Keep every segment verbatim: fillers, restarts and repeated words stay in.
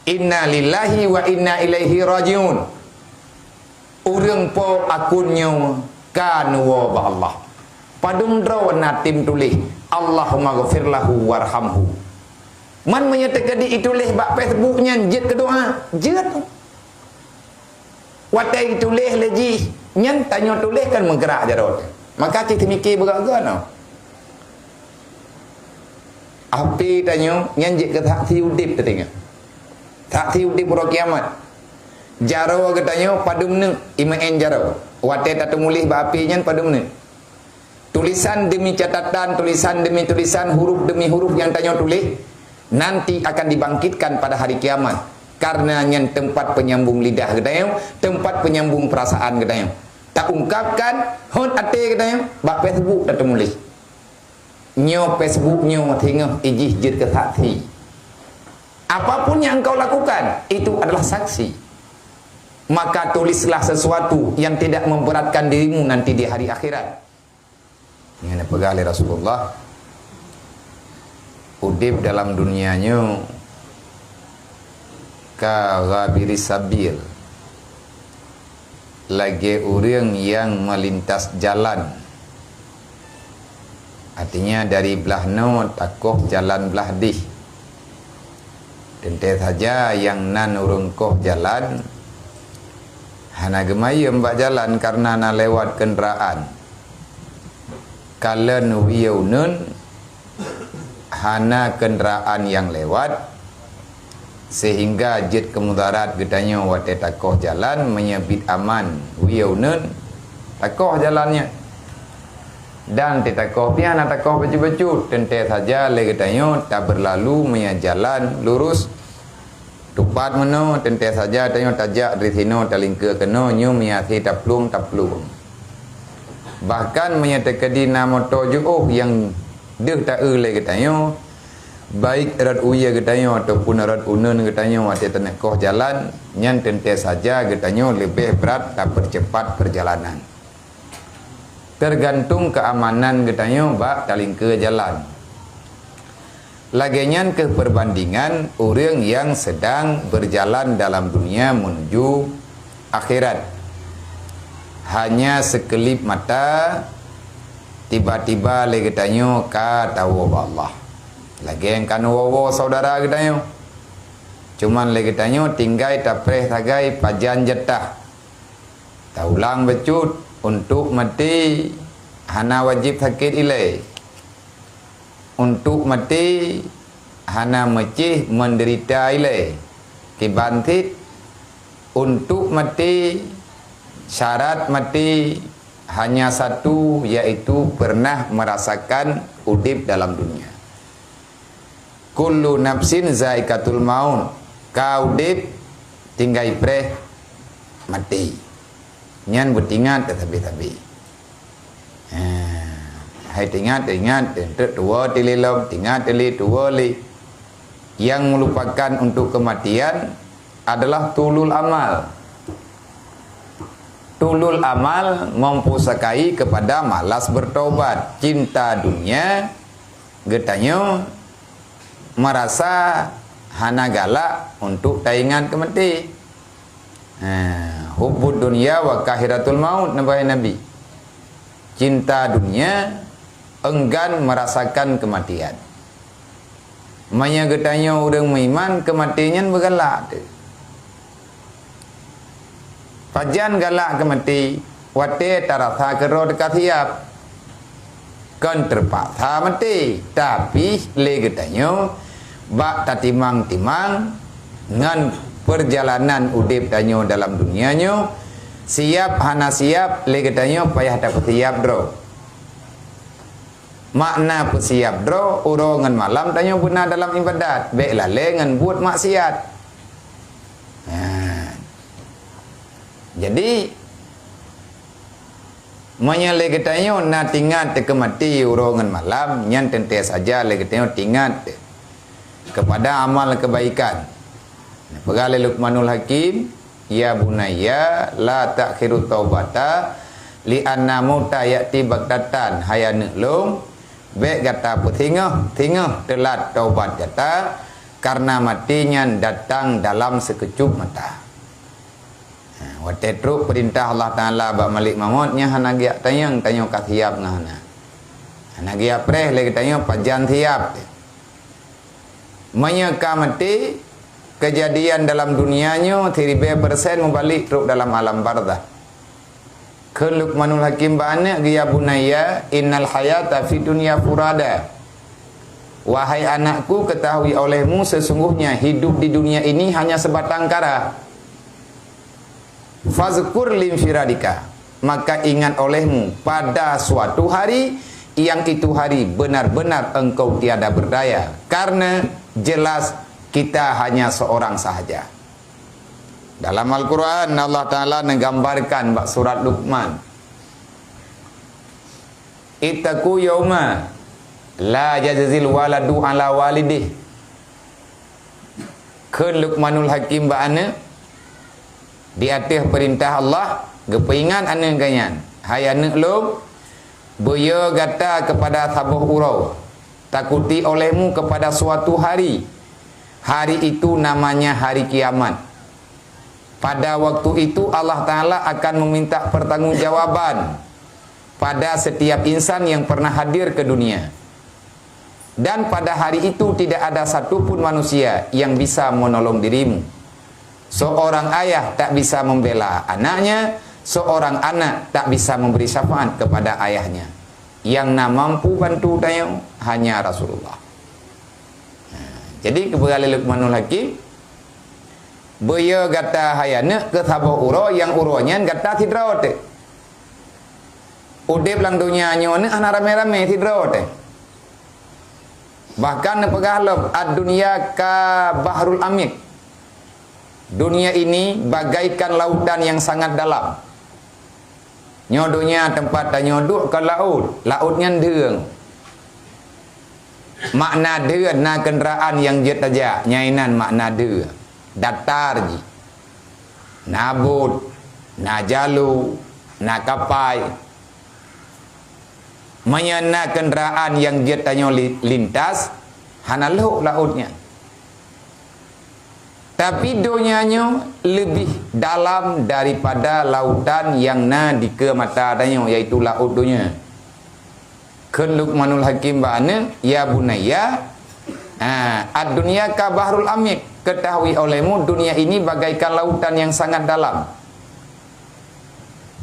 Inna lillahi wa inna ilaihi rajiun. Ureuëng po akun nyoe ka neuwoe bak Allah. Padum droe na tem tuléh, "Allahumma ghfir lahu warhamhu." Man meunyoe teukeudi ituléh bak Facebook nyan jeuet keu doa, jeuet. Watée ituléh lé jih, nyan tanyoe tuléh kan meugrak jaroe teuh. Maka cit teumike beugöt-göt nyoe. Api tanyoe nyan jeuet keu saksi udeb teuh teungoh. Saksi udeb uroe kiamat. Jaroe geutanyoe padum neuk, imeu'en jaroe. Watée tateumuléh bak api nyan padum neuk. Tulisan demi catatan, tulisan demi tulisan, huruf demi huruf nyang tanyoe tuléh, nanti akan dibangkitkan pada hari kiamat. Karena nyan teumpat penyambung lidah geutanyoe, teumpat penyambung perasaan geutanyoe. Taungkapkan hon até geutanyoe, bak Facebook tateumuléh. Nyoe Facebook nyoe singoh ijih jeuet keu saksi. Apapun yang engkau lakukan, itu adalah saksi. Maka tulislah sesuatu yang tidak memberatkan dirimu nanti di hari akhirat. Nyang neupeugah lé Rasulullah, udeb dalam dunia nyoe ka ghabiri sabil, lagée ureuëng nyang meulintas jalan. Artinya, dari blah noe takoh jalan blah dih. Teuntée saja nyang nan ureuëng koh jalan hana geumayeuem bak jalan kareuna na lewat keundaraan. Kalon wie uneuen hana keundaraan nyang lewat, sehingga jeuet keu mudarat geutanyoe watée takoh jalan. Meunyoe biet aman wie uneuen, takoh jalan nyan. Dan titakoh pih hana takoh bacut-bacut, teuntée saja lé geutanyoe tabeurlalu meunyoe jalan lurus. Teupat meunoe, teuntée saja tanyoe tajak dari sinoe talingkeue keunoe, nyoe meunyoe hase taplueng, taplueng. Bahkan meunyoe teukeudi na moto jiôh nyang deuh ta-eu lé geutanyoe, baik rot wie geutanyoe ataupun rot uneuen geutanyoe watée taneuk koh jalan, nyan teuntée saja geutanyoe leubeh brat tapeurceupat peurjalanan. Teugantung keuamanan geutanyoe bak talingkeue jalan. Lagée nyan keuh peurbandingan ureuëng nyang seudang beurjalan dalam dunia meunuju akhirat. Hanya seukeulib mata, tiba-tiba lé geutanyoe ka tawoe bak Allah. Lagée nyang ka neuwoe-woe syedara geutanyoe. Cuman lé geutanyoe tinggai tapreh sagai pajan jatah. Taulang bacut, untuk maté hana wajéb sakét ilée. Untuk maté hana meucéh meudeurita ilée. Kiban cit, untuk maté, syarat maté hanya satu, yaitu pernah merasakan udeb dalam dunia. Kullu nafsin zaikatul maut. Ka udeb tinggai preh maté. Nyan beutingat tasabe-sabe. Ha, hai tingat, tingat, teuk tuwoe tililom, tingat tili tuwoe li. Yang melupakan untuk kematian adalah tulul amal. Tulul amal mempusakai kepada malas bertobat, cinta dunia, geutanyoe marasa hana galak untuk taingat keu maté. Ha, hubbud dunya wa kahiratul maut, neubaca Nabi. Cinta dunia, enggan merasakan kematian. Meunyoe geutanyoe ureuëng meuiman, keumaté nyan beugalak teuh. Pajan galak keumaté, watée tarasa keudroe teuka siab. Kon teupaksa maté, tapi lé geutanyoe bak tatimang-timang ngon peurjalanan udeb tanyoe dalam dunia nyoe, siab hana siab, lé geutanyoe payah tapeusiab droe. Makna peusiab droe, uroe ngon malam tanyoe beuna dalam iébadat, bék lalée ngon buet maksiat. Nah, jadi, meunyoe lé geutanyoe na tingat teuka maté uroe ngon malam, nyan teuntée saja lé geutanyoe tingat keupada amal keubaikan. Neupeugah lé Luqmanul Hakim, "Ya bunayya, la ta'khirut taubata, li anna mauta ya'ti baghtatan." Hai aneuëk lôn, bék gata peusingoh-singoh teulat taubat gata, karena maté nyan datang dalam sekeucup mata. Ha, watée trok peurintah Allah Taala bak malek maut, nyan hana geujak tanyong, tanyoe ka siap ngon hana. Hana geujak preh lé geutanyoe pajan siap. Meunyoe ka maté, keujadian dalam dunia nyoe siribée persen mubalek trok dalam alam barzakh. Kheun Luqmanul Hakim bak aneuëk geuh, "Ya bunayya, innal hayata fid dunya furada." Wahai anakku, ketahui olehmu sesungguhnya hidup di dunia ini hanya sebatang kara. "Fazkur linfiradika," maka ingat olehmu pada suatu hari yang itu hari benar-benar engkau tiada berdaya, karena jelas kita hanya seorang sahaja. Dalam Al-Quran, Allah Ta'ala menggambarkan bak surat Luqman, "Ittaqu yauma la yajzil waladu ala walidih." Kheun Luqmanul Hakim bak aneuëk, di ateueh peurintah Allah, geupeuingat aneuëk geuh nyan, "Hai aneuëk lôn, beuyo gata kepada saboh uroe, takuti olehmu kepada suatu hari. Hari itu namanya hari kiamat. Pada waktu itu Allah Ta'ala akan meminta pertanggungjawaban pada setiap insan yang pernah hadir ke dunia. Dan pada hari itu tidak ada satu pun manusia yang bisa menolong dirimu. Seorang ayah tak bisa membela anaknya, seorang anak tak bisa memberi syafaat kepada ayahnya. Yang na mampu bantu tanyoe hanya Rasulullah." Ha, jadi, keupeugah lé Luqmanul Hakim, "Beuyo gata hai aneuëk keu saboh uroe, nyang uroe nyan gata sidroe teuh. Udeb lam donya nyoe neuëk hana ramé-ramé, sidroe teuh." Bahkan neupeugah lom, "Ad-dunya ka bahrul amik." Dunia ini bagaikan lautan yang sangat dalam. Nyoe donya teumpat tanyoe duek ka laôt, laôt nyan deueng. Makna deueng na keundaraan nyang jeuet tajak, nyan inan makna deueng. Datar jih. Na bot, na jalu, na kapai. Meunyoe na keundaraan nyang jeuet tanyoe li-, lintas, hana lhok laôt nyan. Tapi donya nyoe leubeh dalam daripada lautan nyang na dikeue mata tanyoe, yaitu laôt donya. Kheun Luqmanul Hakim bak aneuëk, "Ya bunayya, ha, ad-dunya ka bahrul amik, ketahui olehmu dunia ini bagaikan lautan yang sangat dalam.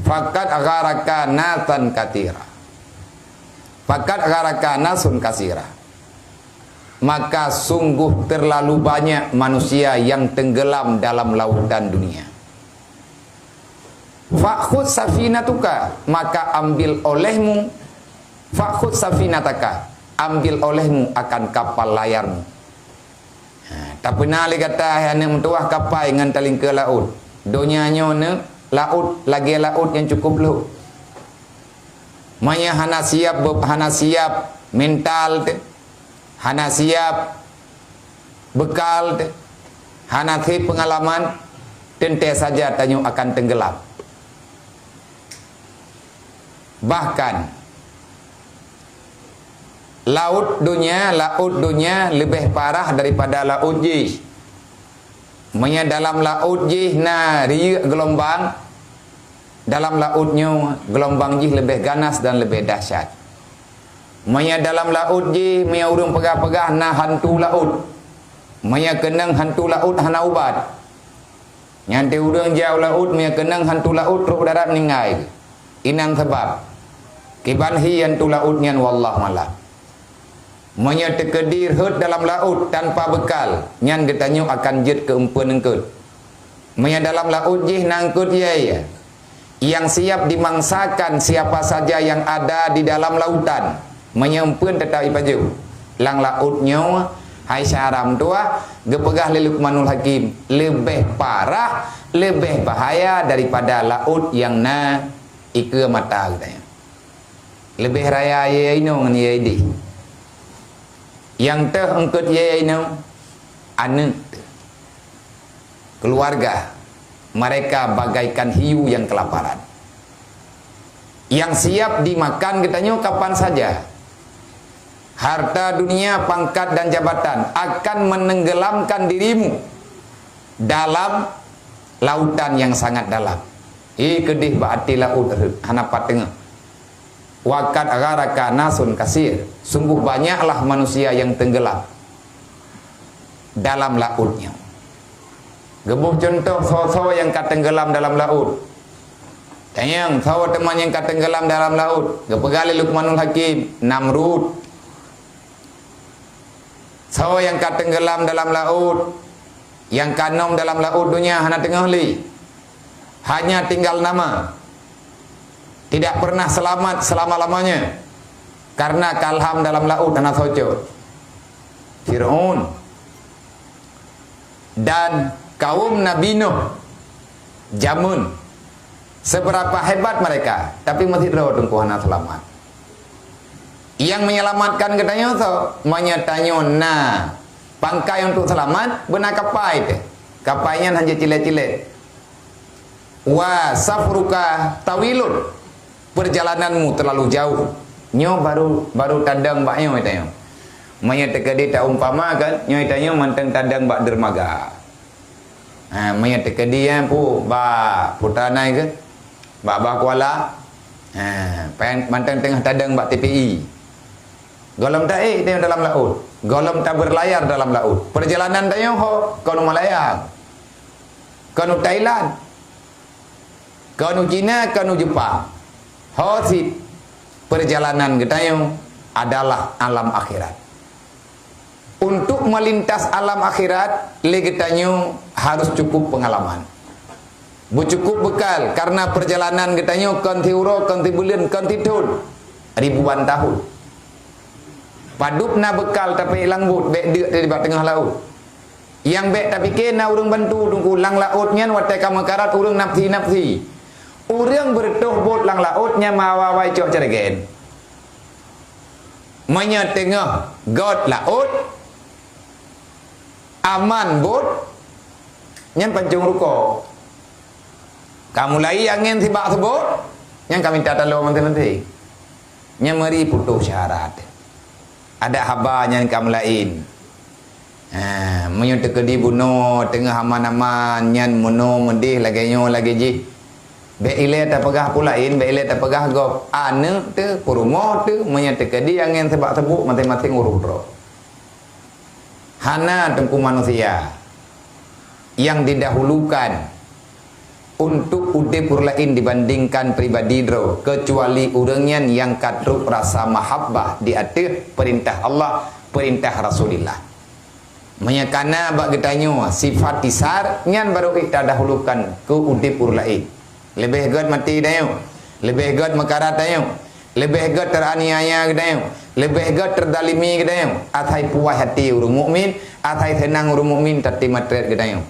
Fakat gharaka nasan katira. Fakat gharaka nasun kasira." Maka sungguh terlalu banyak manusia yang tenggelam dalam lautan dunia. "Fakhud safinatuka," maka ambil olehmu, "fakhud safinataka," ambil olehmu akan kapal layarmu. Ha, tapeuna lé gata hai aneuëk meutuwah kapai ngon talingkeue laôt. Donya nyoe neuëk laôt lagée laôt nyang cukup lhok. Meunyoe hana siap be-, hana siap mental teuh, hana siap beukal teuh, hana sép peungalaman, teuntée saja tanyoe akan teunggeulam. Bahkan, laôt donya, laôt donya leubeh parah daripada laôt jih. Meunyoe dalam laôt jih na riyeuk geulombang, dalam laôt nyoe geulombang jih leubeh ganas dan leubeh dahsyat. Meunyoe dalam laôt jih, meunyoe ureuëng peugah-peugah na hantu laôt, meunyoe keunong hantu laôt hana ubat, nyan teuh ureuëng jak u laôt, meunyoe keunong hantu laôt trok darat meuninggai. Inan sabab kiban hi hantu laôt nyan, wallahu a'lam. Meunyoe teukeudi rhot dalam laôt tanpa beukal, nyan geutanyoe akan jeuet keu eumpeuen eungkôt. Meunyoe dalam laôt jih na eungkôt ié-ié, nyang siap dimangsakan siapa saja yang ada di dalam lautan, meunyoe eumpeuen teutap ipajoh. Lam laôt nyoe, hai syedara meutuwah, geupeugah lé Luqmanul Hakim, leubeh parah, leubeh bahaya daripada laôt nyang na ikeue mata geutanyoe. Leubeh raya ié inong ngon ié idéh. Nyang teuh eungkôt ié inong, aneuëk teuh. Keluarga, mereka bagaikan hiu yang kelaparan, yang siap dimakan geutanyoe kapan saja. Harta dunia, pangkat dan jabatan akan menenggelamkan dirimu dalam lautan yang sangat dalam. Eh, keudeh bak até laôt rhot, hana pat teungoh. Wa qad gharaka nasun kasir, sungguh banyaklah manusia yang tenggelam dalam laôt nyoe. Geuboh cuntoh soe-soe nyang ka tenggelam dalam laôt. Tanyong, soe teuma nyang ka tenggelam dalam laôt? Geupeugah lé Luqmanul Hakim, Namrud. Soe nyang ka tenggelam dalam laôt? Nyang ka nom dalam laôt donya hana teungoh lé. Hanya tinggal nama. Tidak pernah selamat selama-lamanya. Karena kalham dalam laôt hana soe cok. Fir'aun dan kaum Nabi Nuh jameun. Seberapa hebat mereka, tapi meusidroe teungku hana seulamat. Nyang menyelamatkan geutanyoe soe? Meunyoe tanyoe na pangkai untuk seulamat, beuna kapai teuh. Kapai nyan hana jeuet cilek-cilek. Wa safruka tawilun. Perjalananmu terlalu jauh. Nyoe baru, baru tadong bak nyoe tanyoe. Meunyoe teukeudi taumpamakan, nyoe tanyoe mantong tadong bak dermaga. Ha, meunyoe teukeudi, eh, pu, bak Putra Nai ke? Bak, bak Kuala. Ha, pen-, mantong teungoh tadong bak T P I. Gohlom taék tanyoe dalam laôt. Gohlom tabeurlayar dalam laôt. Perjalanan tanyoe ho, kon u Malaya. Kon u Thailand. Kon u Cina, kon u Jepang. Ho cit, perjalanan geutanyoe adalah alam akhirat. Untuk melintas alam akhirat, lé geutanyoe harus cukup pengalaman. Beucukup bekal, karena perjalanan geutanyoe kon siuroe, kon sibuleuen, kon sithon, ribuan tahun. Padub na bekal tapi lam bot, bék deuk di bak teungoh laôt. Nyang bék tapike na ureuëng bantu teungku lam laôt nyan watée ka meukarat ureuëng nafsi-nafsi. Ureuëng beureutoh bot lam laôt nyan meuawai-awai cok ceureugen. Meunyoe teungoh gét laôt, aman bot, nyan pancong rukoe. Ka mulai angén sibak seubot, nyan ka minta taloe maséng-maséng. Nyan meuri putôh syarat. Adak haba nyan ka meulaén. Ha, meunyoe teukeudi bunoe teungoh aman-aman, nyan meunoe meudeh lagée nyoe lagée jih. Bék ilée tapeugah peue laén, bék ilée tapeugah gob. Aneuëk teuh, peurumoh teuh, meunyoe teukeudi angén sibak seubot, maséng-maséng uroe droe. Hana teungku manusia nyang didahulukan untuk udeb ureuëng laén dibandingkan pribadi droe, keucuali ureuëng nyan nyang ka trok rasa mahabbah di ateueh peurintah Allah, peurintah Rasulillah. Meunyoe kana bak geutanyoe sifat isar, nyan barô ék tadahulukan keu udeb ureuëng laén. Leubeh gét maté tanyoe, leubeh gét meukarat tanyoe, leubeh gét teraniaya geutanyoe, leubeh gét terzalimi geutanyoe. Asai puas até ureuëng mukmin, asai seunang ureuëng mukmin tatimeutrét geutanyoe.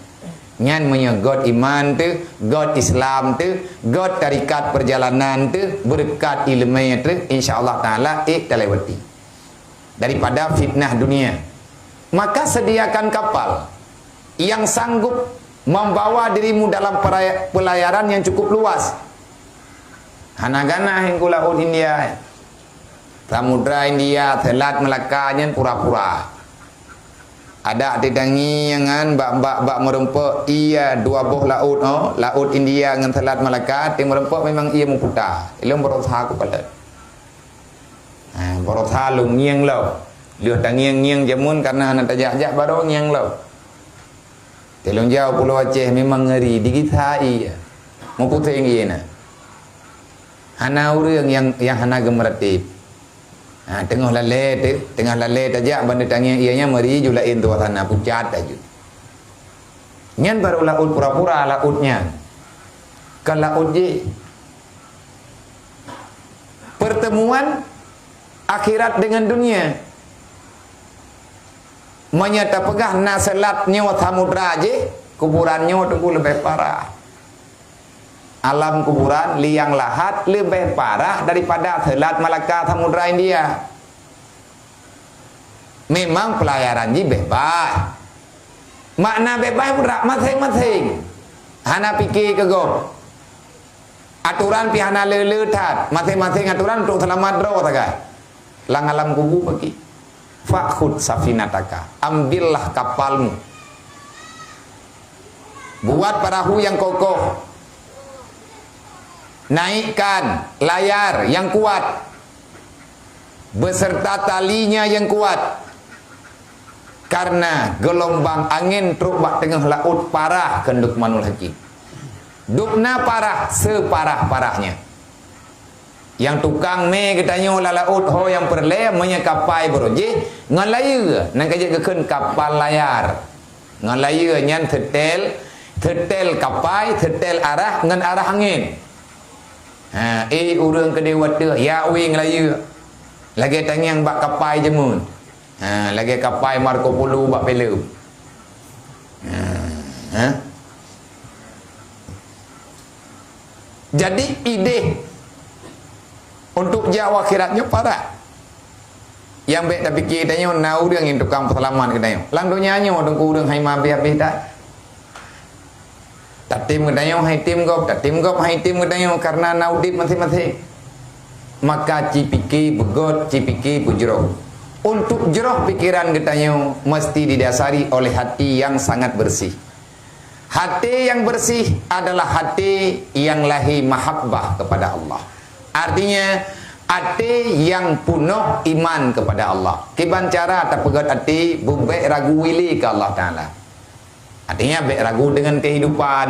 Nyan meunyoe gét iman teuh, gét Islam teuh, gét tarekat peurjalanan teuh, beureukat iéleumé teuh, insya Allah Taala ék talewati. Daripada fitnah dunia. Maka sediakan kapal yang sanggup membawa dirimu dalam peraya-, pelayaran yang cukup luas. Hana ganah ingku laôt India. Samudra India, Selat Melaka nyan pura-pura. Adak tidangi nyan bak, bak, bak meureumpok iya dua boh laôt, oh, Laôt India ngon Selat Melaka, ti meureumpok memang iya meuputa. Ilong berusaha kupala. Ha, berusaha lôn ngieng lom. Lheueh tangieng-ngieng jameun karena hana tajak-jak baroe ngieng lom. Teulong jauh Pulo Aceh memang ngeri, digisa ié. Meupuséng ié na. Hana ureuëng nyang, nyang hana geumeuratéb. Ha, teungoh lalée, te-, teungoh lalée tajak bandum tangieng ié nyan meuri ju laén tuha sana pucat laju. Nyan baru laôt pura-pura laôt nyan. Ka laôt jih. Pertemuan akhirat dengan dunia. Meunyoe tapeugah na Selat nyoe samudra jih, kuburan nyoe teungku leubeh parah. Alam kuburan liang lahat leubeh parah daripada Selat Melaka samudra India. Memang pelayaran jih bebas. Makna bebas pun rak maséng-maséng. Hana pike keu gob. Atoran pih hana le-le that. Maséng-maséng atoran untuk seulamat droe sagai. Lam alam kubu paki. Fakhud safinataka, ambillah kapalmu. Buat perahu yang kokoh. Naikkan layar yang kuat beserta talinya yang kuat. Karena gelombang angin trok bak teungoh laôt parah, kheun Luqmanul Hakim. Dubna parah separah-parahnya. Nyang tukang mè geutanyoe lam laôt ho nyang peureulèe, meunyoe kapai beurôh jih ngon layeue, nyang ka jeuet geukheun kapal layar. Ngon layeue nyan teutel, teutel kapai, teutel arah ngon arah angén. Ha, eh, ureueng keudéh watèe, ya weng layeue. Lagèe tangieng bak kapai jameun. Ha, lagèe kapai Marco Polo bak filem. Ha, ha. Jadi idéh untuk jak u akhirat nyoe parah. Nyang bèk tapike tanyoe na ureueng nyang tukang peuseulamat geutanyoe. Lam donya nyoe teungku ureueng hai meuhabéh-habéh that. Tatem geutanyoe hai tem gob, tatem gob hai tem geutanyoe karena na udép maséng-maséng. Maka cipike beugöt, cipike beujroh. Untuk jroh pikeran geutanyoe meusti didasari oleh hati nyang sangat beureuséh. Hati nyang beureuséh adalah hati nyang lahé mahabbah keupada Allah. Artinya, hati nyang peunoh iman keupada Allah. Kiban cara tapeugöt hati, beubèk ragu ilèe keu Allah Taala. Artinya, bèk ragu deungon keuhidupan,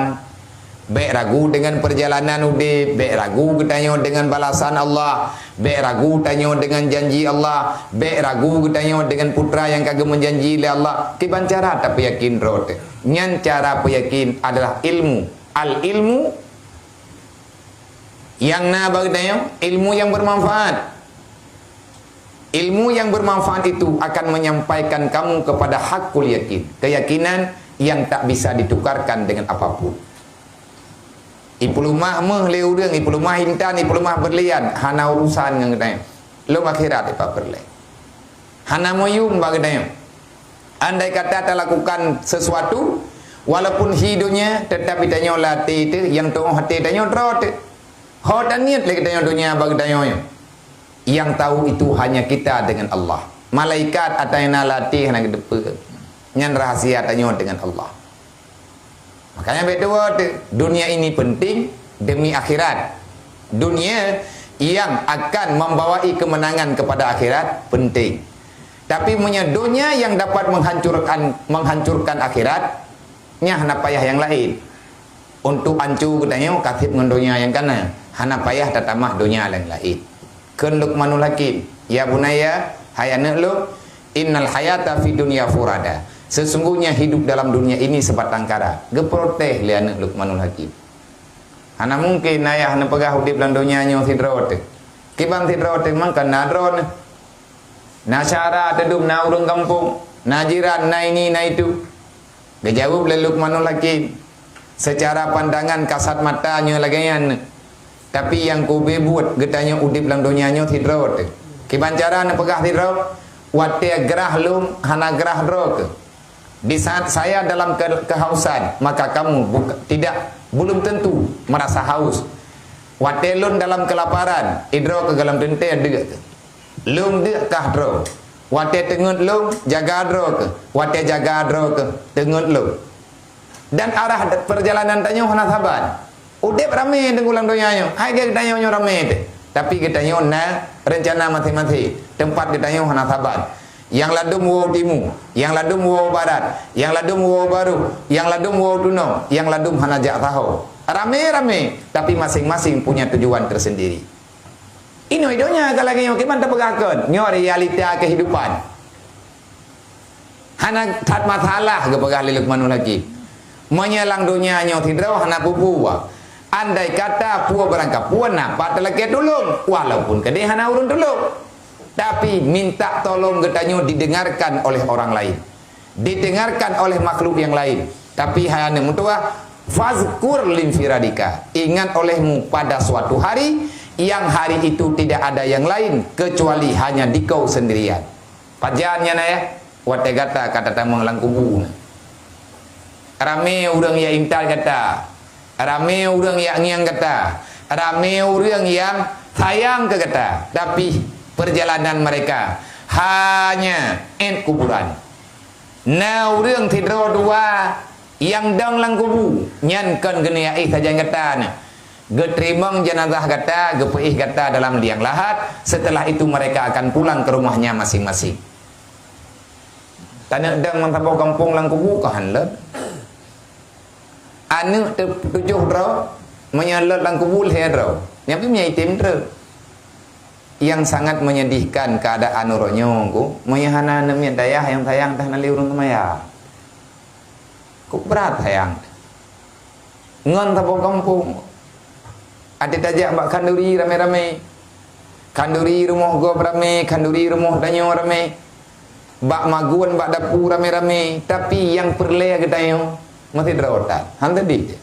bèk ragu deungon peurjalanan udép, bèk ragu geutanyoe deungon balasan Allah, bèk ragu tanyoe deungon janji Allah, bèk ragu geutanyoe deungon putra nyang ka geumeujanji lé Allah. Kiban cara tapeuyakén droe teuh? Nyan cara peuyakén adalah ilmu. Al-ilmu nyang na bak geutanyoe, ilmu nyang bermanfaat. Ilmu yang bermanfaat itu akan menyampaikan kamu kepada hakul yakin, keyakinan yang tak bisa ditukarkan dengan apapun. Ipeuleumah méuh lé ureueng, ipeuleumah intan, ipeuleumah beurlian, hana urusan ngon geutanyoe. Lom akhirat ipat peureulèe. Hana meuyum bak geutanyoe. Andai kata talakukan sesuatu, walaupun hi donya, tetap geutanyoe lam até teuh, nyang tuoh até tanyoe droe teuh. Ho taniet lé geutanyoe donya bak geutanyoe nyoe. Yang tahu itu hanya kita dengan Allah. Malaikat ata nyang na lam até hana geuteupeue. Nyan rahasia tanyoe dengan Allah. Makanya bèk tuwoe teuh, dunia ini penting demi akhirat. Dunia yang akan membawai kemenangan kepada akhirat penting. Tapi meunyoe dunia yang dapat menghancurkan, menghancurkan akhirat, nyan hana payah nyang laén. Untuk anco geutanyoe ka sép ngon donya nyang kana, hana payah tatamah donya nyang laén. Kheun Luqmanul Hakim, "Ya bunayya, hai aneuk lôn, innal hayata fid dunya furada." Sesungguhnya hidup dalam dunia ini sebatang kara. Geuprotes lé aneuk Luqmanul Hakim. Hana mungken ayah neupeugah udép lam donya nyoe sidroe teuh. Kiban sidroe teuh mangkana droeneuh. Na syedara teudum, na ureueng gampông, na jiran, na ini, na itu. Geujaweueb lé Luqmanul Hakim, "Seucara pandangan kasat mata nyoe lagèe nyan, tapi nyang kube buet geutanyoe udép lam donya nyoe sidroe teuh." Kiban cara neupeugah sidroe, "Watèe grah lôn hana grah droe keuh. Di saat saya dalam ke-, kehausan, maka kamu buka-, tidak, belum tentu merasa haus. Watèe lôn dalam kelaparan, idroe keuh goh lom teuntèe deuk keuh. Lôn deuk kah droe. Watèe teungeut lôn, jaga droe keuh. Watèe jaga droe keuh, teungeut lôn." Dan arah de-, peurjalanan tanyoe hana saban. Udép ramé teungku lam donya nyoe, hai geutanyoe nyoe ramé teuh. Tapi geutanyoe na reuncana maséng-maséng, teumpat geutanyoe hana saban. Nyang ladum woe timu, nyang ladum woe barat, nyang ladum woe barôh, nyang ladum woe tunong, nyang ladum hana jak saho. Ramé-ramé, tapi maséng-maséng punya tujuan tersendiri. Inoe donya ka lagèe nyoe, kiban tapeugah kon, nyoe realita kehidupan. Hana that masalah geupeugah lé Luqmanul Hakim. Meunyoe lam donya nyoe sidroe hana peue-peue, andai kata peue barangkapeue na pat talakèe tulông, walaupun keudéh hana ureueng tulông. Tapi minta tolong geutanyoe didengarkan oleh orang lain, didengarkan oleh makhluk yang lain. Tapi hai aneuk meutuwah, fazkur linfiradika, ingat olehmu pada suatu hari yang hari itu tidak ada yang lain kecuali hanya dikau sendirian. Pajan nyan ayah, watèe gata ka tatamong lam kubu na. Ramé ureueng nyang intat gata, ramé ureueng nyang ngieng gata, ramé ureueng nyang sayang keu gata, tapi peurjalanan mereka Hanya ét kuburan. Na ureuëng sidroe dua nyang dong lam kubu, nyan kon geuniaéh sajan gata na. Geuteurimong jenazah gata, geupeuéh gata dalam liang lahat, setelah itu mereka akan pulang ke rumahnya masing-masing. Taneuk dong meusaboh gampông lam kubu ka han lôn. Aneuëk teu-, tujoh droe, meunyoe lheueh lam kubu lhée droe. Nyan pih meunyoe item treuk. Nyang sangat menyedihkan keadaan uroe nyoe ku, meunyoe hana aneuëk miet dayah nyang sayang teuh hana lé ureuëng seumayang. Ku brat sayang. Ngon saboh gampông. Até tajak bak khanduri ramé-ramé. Khanduri rumoh gob ramé, khanduri rumoh tanyoe ramé. Bak magun, bak dapu ramé-ramé. Tapi nyang peureulée geutanyoe meusidroe that. Han teudeh.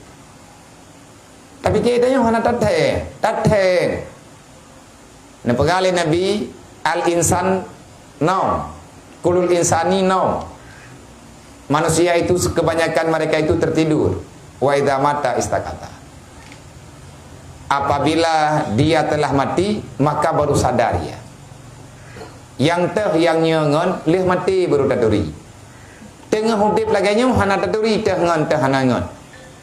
Tapi geutanyoe hana tathée, tathée. Neupeugah lé Nabi, "Al-insan naum, kulul insani naum." Manusia itu kebanyakan mereka itu tertidur. "Wa idza mata istakata." Apabila dia telah mati, maka baru sadar ia. Nyang teuh nyang nyoe ngon lheueh maté baru taturi. Teungoh udeb lagée nyoe hana taturi teuh ngon teuh hana ngon.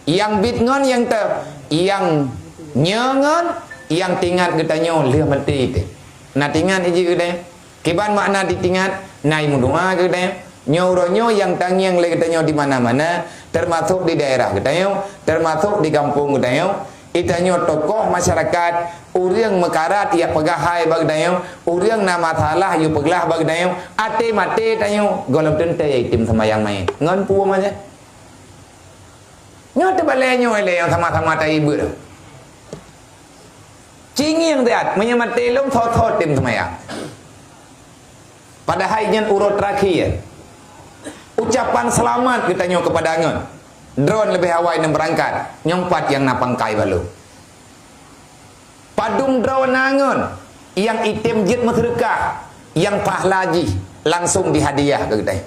Nyang biet ngon nyang teuh, nyang nyoe ngon, nyang tingat geutanyoe lheueh maté teuh. Na tingat iji geude? Kiban makna ditingat, na imeudoa geude. Nyoe uroe nyoe nyang tangieng lé geutanyoe di mana-mana, teumasok di daerah geutanyoe, teumasok di gampông geutanyoe. Geutanyoe tokoh masyarakat, ureuëng meukarat jak peugah hai bak geutanyoe, ureuëng na masalah yue peuglah bak geutanyoe, até maté tanyoe, gohlom teuntée item seumayang maén. Ngon peue maja? Nyoe teubalée nyoe lé nyang sama-sama taibeuet. Cingieng that, meunyoe maté lom, thot-thot tem seumayang. Padahai nyan uroe terakhir. Ucapan selamat geutanyoe kepada ngon. Droen leubeh awai neubeurangkat, nyang pat nyang na pangkai balom. Padum droe na ngon nyang item jeuet meuseudeukah, nyang pahala jih langsong dihadiah keu geutanyoe.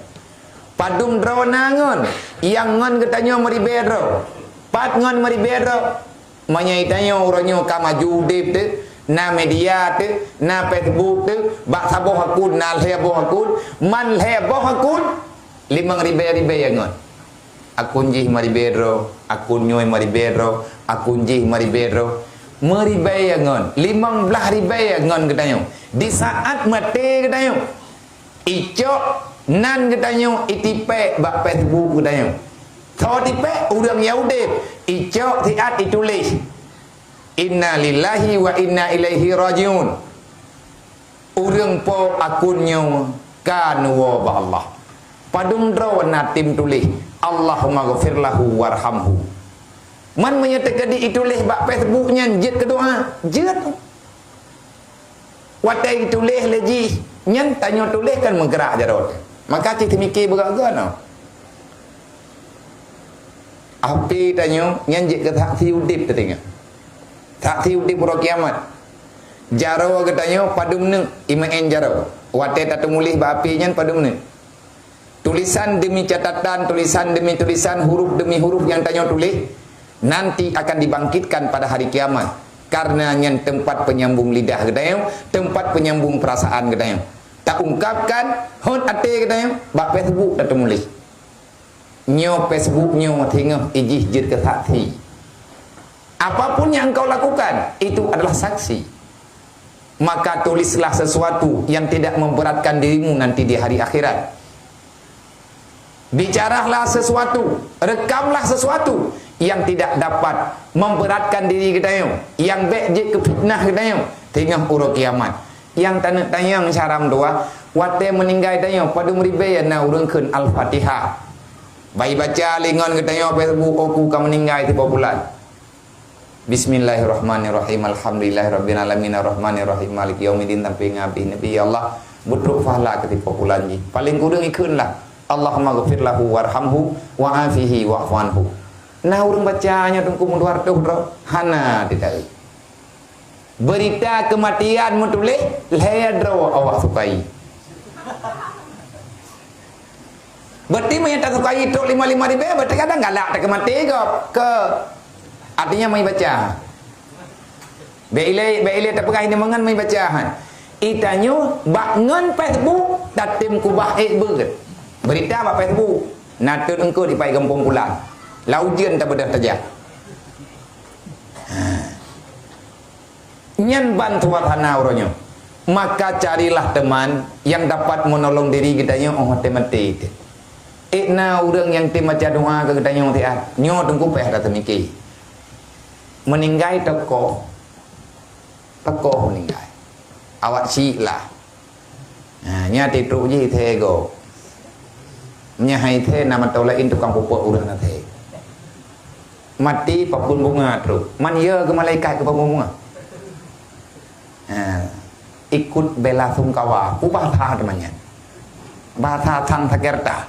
Padum droe na ngon nyang ngon geutanyoe meuribée droe. Pat ngon meuribée droe? Meunyoe geutanyoe uroe nyoe ka maju udeb teuh, na media teuh, na Facebook teuh, bak saboh akun na lhée boh akun, man lhée boh akun, limong ribée-ribée nyang ngon. Akun jih meuribée droe, akun nyoe meuribée droe, akun jih meuribée droe. Meuribée nyang ngon, limong blaih ribée nyang ngon geutanyoe. Di saat maté geutanyoe, icok nan geutanyoe itipék bak Facebook geutanyoe. Soe tipék? Ureuëng nyang udeb. Icok siat ituléh, "Inna lillahi wa inna ilaihi rajiun." Ureuëng po akun nyoe ka neuwoe bak Allah. Padum droe na tem tuléh, "Allahumma ghfir lahu warhamhu." Man meunyoe teukeudi ituléh bak Facebook nyan jeuet keu doa, jeuet. Watée ituléh lé jih, nyan tanyoe tuléh kan meugrak jaroe teuh. Maka cit teumike beugaga na. Api tanyoe nyan jeuet keu saksi udeb teutinggai. Saksi udeb uroe kiamat. Jaroe geutanyoe padum neuk imeu'en jaroe. Watée tateumuléh bak api nyan padum neuk. Tulisan demi catatan, tulisan demi tulisan, huruf demi huruf nyang tanyoe tuléh, nanti akan dibangkitkan pada hari kiamat. Karena nyan teumpat peunyambong lidah geutanyoe, teumpat peunyambong peurasaan geutanyoe. Taungkapkan hon até geutanyoe, bak Facebook tateumuléh. Nyoe Facebook nyoe singoh ijih jeuet keu saksi. Apapun yang engkau lakukan, itu adalah saksi. Maka tulislah sesuatu yang tidak memberatkan dirimu nanti di hari akhirat. Bicaralah sesuatu, rekamlah sesuatu yang tidak dapat memberatkan diri geutanyoe, yang bék jeuet keu fitnah geutanyoe teungoh uroe kiamat. Nyang taneuk tanyong syara meutuah, watée meuninggai tanyoe padum ribée na ureuëng kheun Al-Fatihah. Bai baca lé ngon geutanyoe Facebook, "Oku ka meuninggai sipo bulan." Bismillahirrahmanirrahim. Alhamdulillahirabbil alamin, arrahmanirrahim, maliki yaumiddin, sampai ngabih Nabi. Ya Allah, beutrok pahala keu sipo bulan jih. Paléng kureueng ikheun lah, "Allahumma ghfir lahu warhamhu wa afihi wa'fu anhu." Nah, ureuëng baca nyoe teungku meudua reutôh droe, hana teutai. Beurita keumatian meutuléh lhée droe awak sukai. Berarti meunyoe tasukai trok lima-lima ribée, berarti kadang galak takeumaté gob. Ke, artinya, meubaca. Bék ilée, bék ilée tapeugah ini mangat meubaca. Itanyoe bak ngon Facebook tatem kubah ék beuet. Beurita bak Facebook, na teuh eungkôt ipai gampông pulan. Lam ujeuen tabeudôh tajak. Ha. Nyan ban suasana uroe nyoe. Maka carilah teman yang dapat menolong diri geutanyoe óh watèe maté. Ék na ureueng nyang tem baca doa keu geutanyoe siat. Nyoe teungku payah tateumiki. Meuninggai tokoh. Tokoh meuninggai. Awak syiek lah. Ha, nyan titrok jih thèe gob. Nyan hai thèe na mantong laén tukang peubuet ureueng na thèe. Maté papeuen bunga trok. Man ya keu malaikat keu papeuen bunga. Ha, ikut bela sungkawa. Peue bahasa teuma nyan? Bahasa Sanskerta.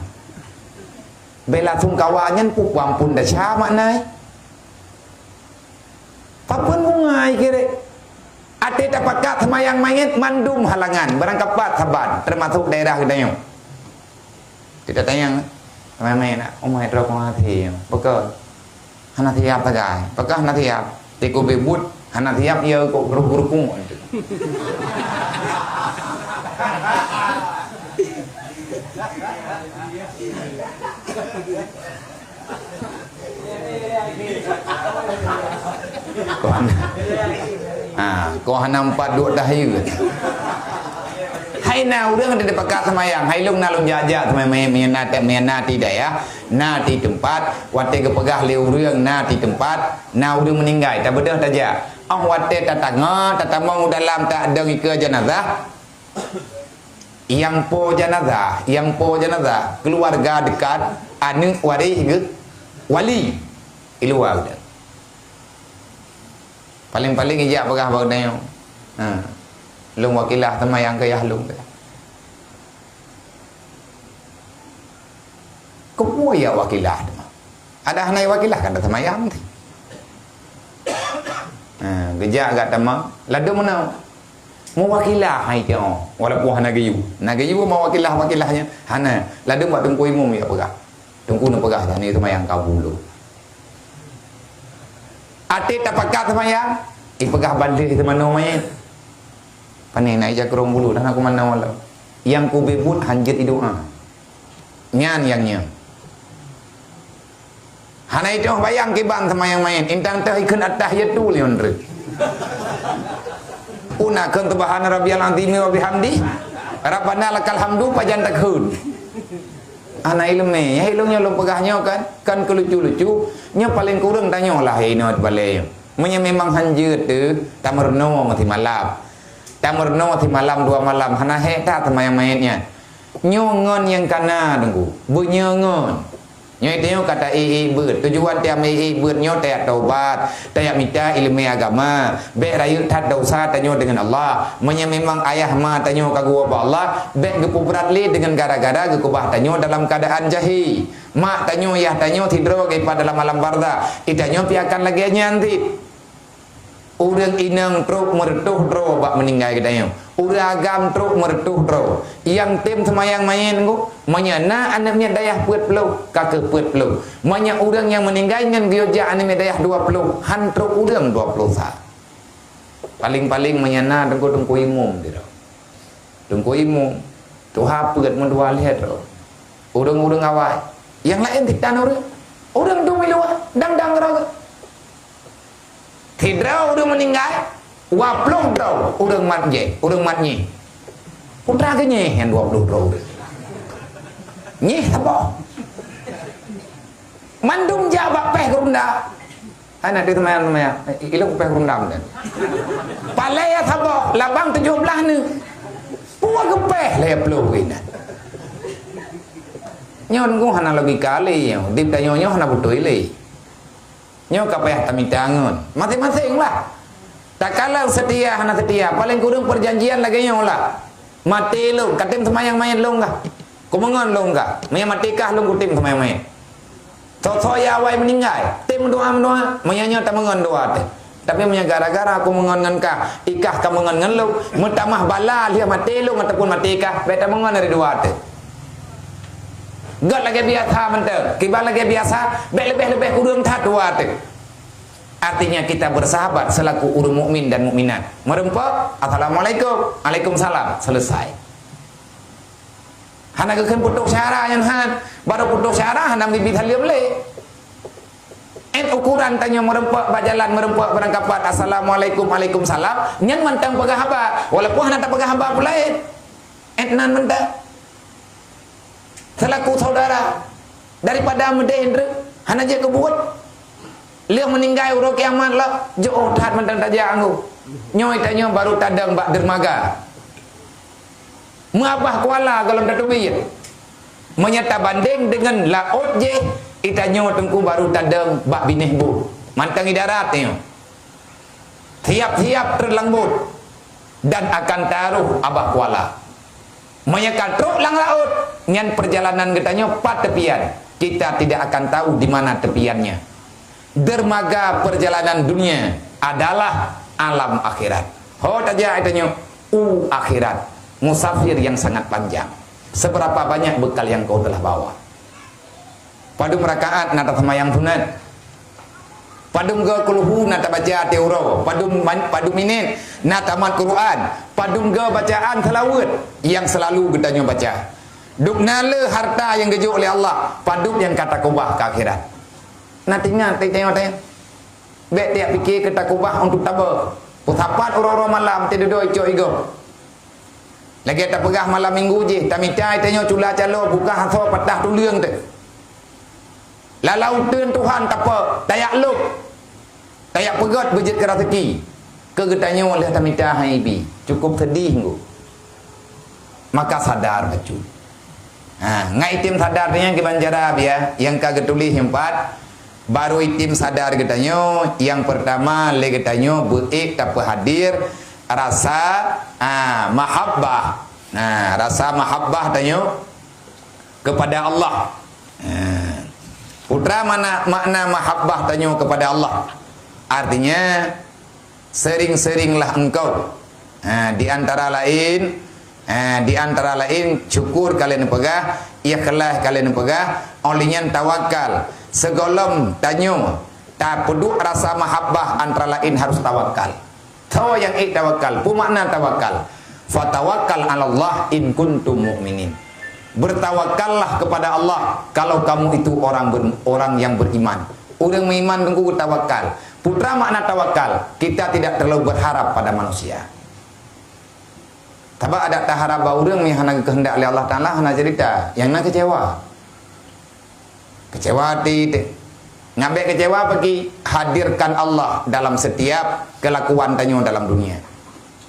Bela sungkawa nyan peue, ampôn, desya makna. Papeuen bunga ai kirek. Até tapakat seumayang manyét mandum halangan, barangkapat saban, teumasok daerah geutanyoe. Kita tanyong, seumayang manyét nak, umai droe kong hati, pakon hana siap sagai, pakon hana siap, tiku bibut hana siap, ya kok geruk-geruk. Kon, ha, kon hana empat duek tahieu. Hai na ureueng di pakat seumayang, hai lôn na lôn jak-jak seumayang, meunan, meunan ti dayah, na ti teumpat, watèe geupeugah lé ureueng na ti teumpat, na ureueng meuninggai, tabeudôh tajak. Óh watèe tatangok, tatamong u dalam, tadong ikeue jeunazah, Nyang po jeunazah, nyang po jeunazah, keuluwarga dekat, aneuk waréh geuh, wali, di luwa geuh. Paléng-paléng ijak peugah bak geutanyoe, ha, lôn wakilah teuma nyang keu yah lôn. Keupeue ya wakilah teuma? Ada hana wakilah kan seumayang teuh. Ha, geujak gata ma, ladôm meunan. Meuwakilah hai teuh, walaupun hana geuyue. Na geuyue meuwakilah-wakilah nyan. Hana, ladôm bak teungku imum ya peugah. Teungku neupeugah tani seumayang kabu lôn. Até tapakat seumayang, ipeugah bandeh teumanoe manyét. Pane na ija keurong bulu dan aku manoe lom. Nyang kubibut hanjeuet idoa. Nyan nyang nyan. Hana itôh bayang kiban seumayang manyét, intang teuh ikheun at-tahiyatu lheueh nyan treuk. Peue na kheun subhana rabbiyal azimi wa bihamdi, rabbana lakal hamdu pajan takheun. Hana ileumèe, nyang ilôn nyoe lôn peugah nyoe kan, kan keu lucu-lucu, nyoe paléng kureueng tanyoe lah inoe balèe nyoe. Meunyoe memang hanjeuet teuh, tameurunoe simalam. Tameurunoe simalam dua malam, hana hék that seumayang manyét nyan. Nyoe ngon nyang kana, Teungku. Beunyoe ngon. Nyoe tanyoe ka ta-ék-ék beuet. Tujuan tiam ék-ék beuet nyoe tajak taubat, tajak mita ileumèe agama. Bèk rayeuk that desya tanyoe deungon Allah. Meunyoe memang ayah ma tanyoe ka geuwoe bak Allah, bèk geupeubrat lé deungon gara-gara geukeubah tanyoe dalam keuadaan jahé. Mak tanyoe, yah tanyoe sidroe geuipat dalam alam barzakh. Di tanyoe pih akan lagèe nyan cit. Ureueng inong trok meureutôh droe bak meuninggai geutanyoe. Ureueng agam trok meureutôh droe. Nyang tem seumayang manyét ngon, meunyoe na aneuk miet dayah peuet ploh, ka keuh peuet ploh. Meunyoe ureueng nyang meuninggai ngon geuyue jak aneuk miet dayah dua ploh, han trok ureueng dua ploh sa. Paléng-paléng meunyoe na teungku-teungku imum sidroe. Teungku imum, tuha peuet meudua lhèe droe. Ureueng-ureueng awai. Nyang laén sitan ureueng. Ureueng dum i luwa, dang-dang droe. Sidroe ureueng meuninggai, dua ploh droe ureueng mat jih, ureueng mat nyeh. Putra keu nyeh nyang dua ploh droe ureueng. Nyeh saboh. Mandum jak bak péh geurunda. Hai na deuh seumayang-seumayang. Ilôn péh geurunda meunan. Palèe saboh, labang tujoh blah neuk. Peue geupéh lhèe ploh inan. Nyoe hana logika lé nyoe. Udép tanyoe nyoe hana beutôi lé. Nyoe ka payah tamita ngon maséng-maséng lah. Takalon seutia hana seutia, paléng kureueng peujanjian lagèe nyoe lah. Maté lôn, ka tem seumayang manyét lôn kah? Kumeungon lôn kah? Meunyoe maté kah lôn kutem seumayang manyét. Soe-soe nyang awai meuninggai, tem meudoa-meudoa, meunyoe nyoe tameungon doa teuh. Tapi meunyoe gara-gara kumeungon ngon kah, ikah kameungon ngon lôn, meutamah bala lheueh maté lôn ataupun maté kah, bèk tameungon dari doa teuh. Gèt lagèe biasa mantong, kiban lagèe biasa, bèk leubeh-leubeh kureueng that dua teuh. Artinya kita bersahabat selaku ureuëng mukmin dan mukminat. Meureumpok, "Assalamualaikum." "Waalaikumsalam." Selesai. Hana geukheun putôh syara nyan han. Baru putôh syara hana bibi saleuem lé. Ét ukuran tanyoe meureumpok bak jalan, meureumpok beurangkapat, "Assalamualaikum, waalaikumsalam." Nyan mantong peugah haba. Walaupun hana tapeugah haba pulaén. Ét nan mantong. Selaku saudara, daripada meudeh indra, hana jeuet keu buet. Lheueh meuninggai uroe kiamat lah, jiôh that mantong tajak anggô. Nyoe tanyoe baru tadong bak dermaga. Meuabah kuala gohlom tateubiet. Meunyoe tabandeng deungon laôt jih, itanyoe teungku baru tadong bak binéh buet. Mantong i darat nyoe. Siap-siap treuk lam buet dan akan taroh abah kuala. Meunyoe ka trok lam laôt, nyan perjalanan geutanyoe pat teupian. Kita tidak akan tahu di mana teupiannya. Dermaga perjalanan dunia adalah alam akhirat. Ho tajak itanyoe u akhirat, musafir yang sangat panjang. Seberapa banyak bekal yang kau telah bawa? Padum rakaat na taseumayang sunat? Padum go kulhu na tabaca tiep uroe? Padum man-, padum minét na tamat Quran? Padum go bacaan seulaweuet nyang seulalu geutanyoe baca? Dum na le harta nyang geujok lé Allah, padum nyang ka takubah keu akhirat? Na teuingat teuingat teuingat. Bék tiep pike keu takubah untuk tabeuh. Peusapat uroe-uroe malam tidudoe icok igoe. Lagée tapeugah malam minggu jih, tamita itanyoe cula calo, buka asoe patah tuleueng teuh. Lalau uteuen Tuhan tape, tayak lôb, tayak peugét beujeuet keu raseuki. Keu geutanyoe lheueh tamita hai bi, cukup seudih nggu. Maka sadar bacut. Ha, ngat item sadar nyan kiban cara biya, nyang ka geutuléh nyang pat, baru item sadar geutanyoe, nyang peurtama lé geutanyoe beuék tapeuhadir rasa, ha, mahabbah. Ha, rasa mahabbah tanyoe kepada Allah. Ha. Putra mana makna mahabbah tanyoe kepada Allah? Artinya, sering-seringlah engkau, ha, di antara lain, ha, di antara lain syukur kalian peugah, ikhlas kalian peugah, oleh nyan tawakal. Segohlom tanyoe tapeuduek rasa mahabbah, antara lain harus tawakal. Tho nyang ék tawakal, peue makna tawakal? Fatawakkal 'alallah in kuntum mu'minin. Bertawakallah kepada Allah kalau kamu itu orang ber-, orang yang beriman. Ureuëng meuiman teungku tawakal. Putra makna tawakal, kita tidak terlalu berharap pada manusia. Sabab adak taharap bak ureuëng nyang hana geukeuheundak lé Allah Taala hana cerita, nyang na keucewa. Keucewa hati teuh. Nyan bék keucewa bagi hadirkan Allah dalam setiap kelakuan tanyoe dalam dunia.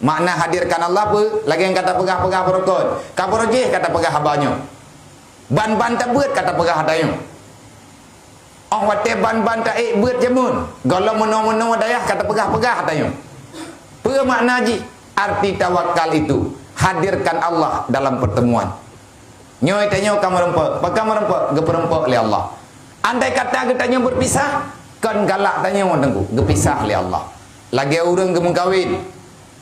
Makna hadirkan Allah peue? Lagée nyang ka tapeugah-peugah barokon. Ka barojéh ka tapeugah haba nyoe. Ban-ban tabeuet ka tapeugah ata nyoe. Óh watée ban-ban taék beuet jameun, gohlom meunoe-meunoe dayah ka tapeugah-peugah ata nyoe. Peue makna jih? Arti tawakal itu, hadirkan Allah dalam pertemuan. Nyoe tanyoe ka meureumpok, pakon meureumpok, geupeureumpok lé Allah. Andai kata geutanyoe beupisah, kon galak tanyoe teungku, geupisah lé Allah. Lagée ureuëng geumeukawen,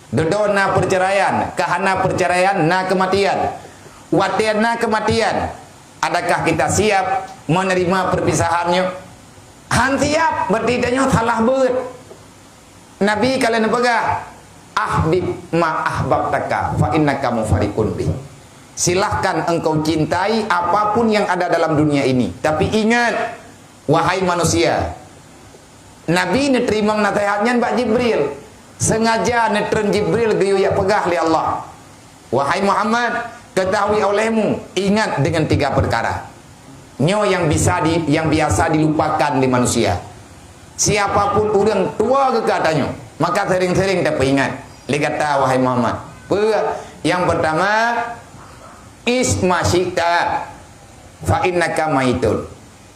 dudoe na perceraian, ka hana perceraian na keumatian. Watée na keumatian, adakah kita siap menerima perpisahan nyoe? Han siap, berarti tanyoe salah beuet. Nabi ka lheueh neupeugah, "Ahbib ma ahbabtaka fa innaka mufariqun bih." Silahkan engkau cintai apapun yang ada dalam dunia ini, tapi ingat, wahai manusia, Nabi neuteurimong naseuhat nyan bak Jibril. Sengaja neutreun Jibril geuyue jak peugah lé Allah, "Wahai Muhammad, ketahui olehmu, ingat dengan tiga perkara." Nyoe nyang bisa di, nyang biasa dilupakan lé manusia. Siapapun ureuëng tuwoe geuka tanyoe, maka sering-sering tapeuingat lé gata, wahai Muhammad. Peue? Nyang pertama, "Ish ma syi'ta, fa innaka maitun."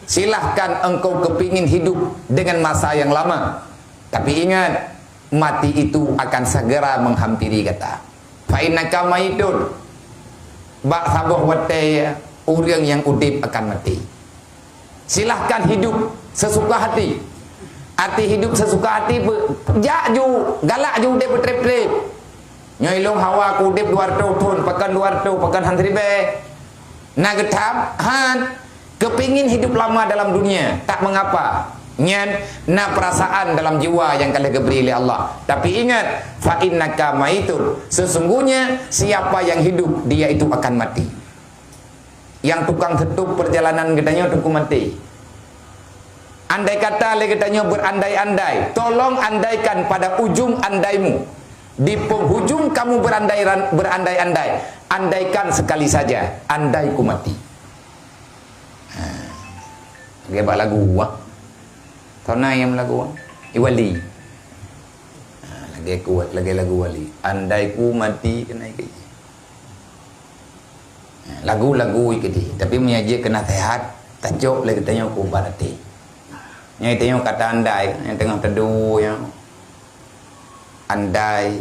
Silahkan engkau kepingin hidup dengan masa yang lama. Tapi ingat, mati itu akan segera menghampiri gata. Fa innaka maitun. Bak saboh watée ureuëng nyang udeb akan mati. Silahkan hidup sesuka hati. Arti hidup sesuka hati, be-, jak ju, galak ju udeb beutreb-treb. Nyoe ilong hawa ku udeb dua reutôh thon, pakon dua reutôh, pakon han siribée. Na geutham, han. Kepingin hidup lama dalam dunia, tak mengapa. Nyan na perasaan dalam jiwa nyang ka lheueh geubri lé Allah. Tapi ingat, "Fa innaka maitun." Sesungguhnya siapa yang hidup, dia itu akan mati. Nyang tukang seutop peurjalanan geutanyoe teungku maté. Andai kata lé geutanyoe beurandai-andai, tolong andaikan pada ujong andaimu. Di penghujung kamu berandai-, berandai-andai, andaikan sekali saja, andai ku mati. Ha. Lagèe bak lagu, ah. Soe na nyang lagu, ah? I Wali. Ha, lagèe ku, lagèe lagu Wali. Andai ku mati keunan keu jih. Lagu-lagu keudéh, tapi meunyo jeuet keu naseuhat, tacok lé geutanyoe keu ubat até. Nyan geutanyoe ka ta andai, nyang teungoh teuduek nyoe. Andai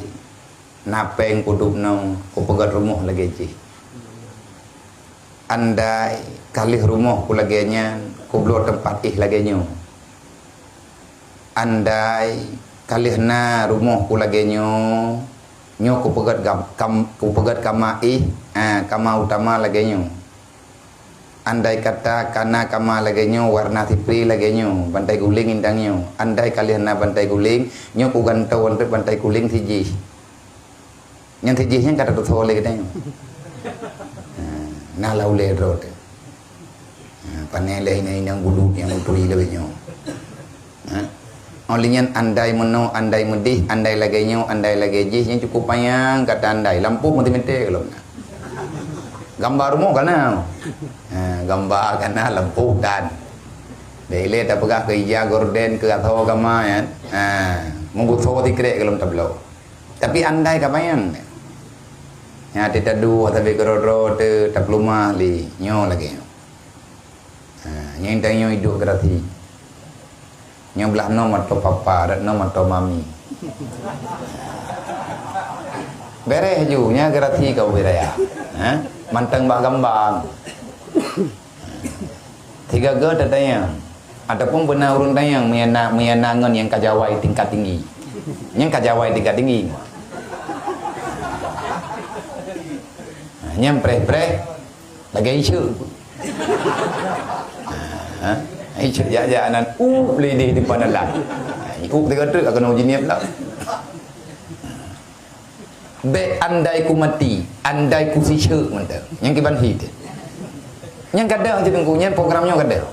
na péng kudub nyoe, kupeugöt rumoh lagèe jih. Andai ka lheueh rumoh ku lagèe nyan, kubloe teumpat éh lagèe nyoe. Andai ka lheueh na rumoh ku lagèe nyoe, nyoe kupeugöt gam-, kam-, kupeugöt kama éh, ah, kama utama lagèe nyoe. Andai kata ka na kama lagèe nyoe, warna sipri lagèe nyoe, bantai guléng indang nyoe. Andai ka lheueh na bantai guléng, nyoe kugantoe antreuk bantai guléng sijih. Nyang sijih nyan ka tateusoe lé geutanyoe. Ha, na lam ulèe droe teuh. Ha, pane lé inong-inong bulu nyang utui lagèe nyoe. Ha? Óh lheueh nyan andai meunoe, andai meudéh, andai lagèe nyoe, andai lagèe jih, nyan cukup panyang ka ta andai. Lampôh meuti-meuti gohlom na. Gamba rumoh ka na. Ha, gamba ka na, lampôh tan. Bèk ilèe tapeugah keu ija gorden, keu asoe kama nyan. Ha, meugusoe sikrek gohlom tabloe. Tapi andai ka panyang. Nyan até taduek, sabe keudroe-droe teuh tapeuleumah lé nyoe lagèe nyoe. Ha, nyang tanyoe iduek gerasi. Nyoe blah noe mantong papa, dat noe mantong mami. Bèrèh ju, nyan gerasi ka ubé raya. Ha? Mantong bak gamba. Sigaga tatanyong, ataupun beuna ureueng tanyong meunyo na, meunyo na ngon nyang ka jawai tingkat tinggi. Nyang ka jawai tingkat tinggi. Ha, nyang preh-preh lagèe iseuk. Ha? Iseuk jak-jak nan up lé di depan dalam. Ha, up tiga truk akan uji niat lah. Bèk andai ku mati, andai ku siseuk mantong. Nyang kiban hi teuh. Nyang gadôh cit teungku, nyan program nyoe gadôh.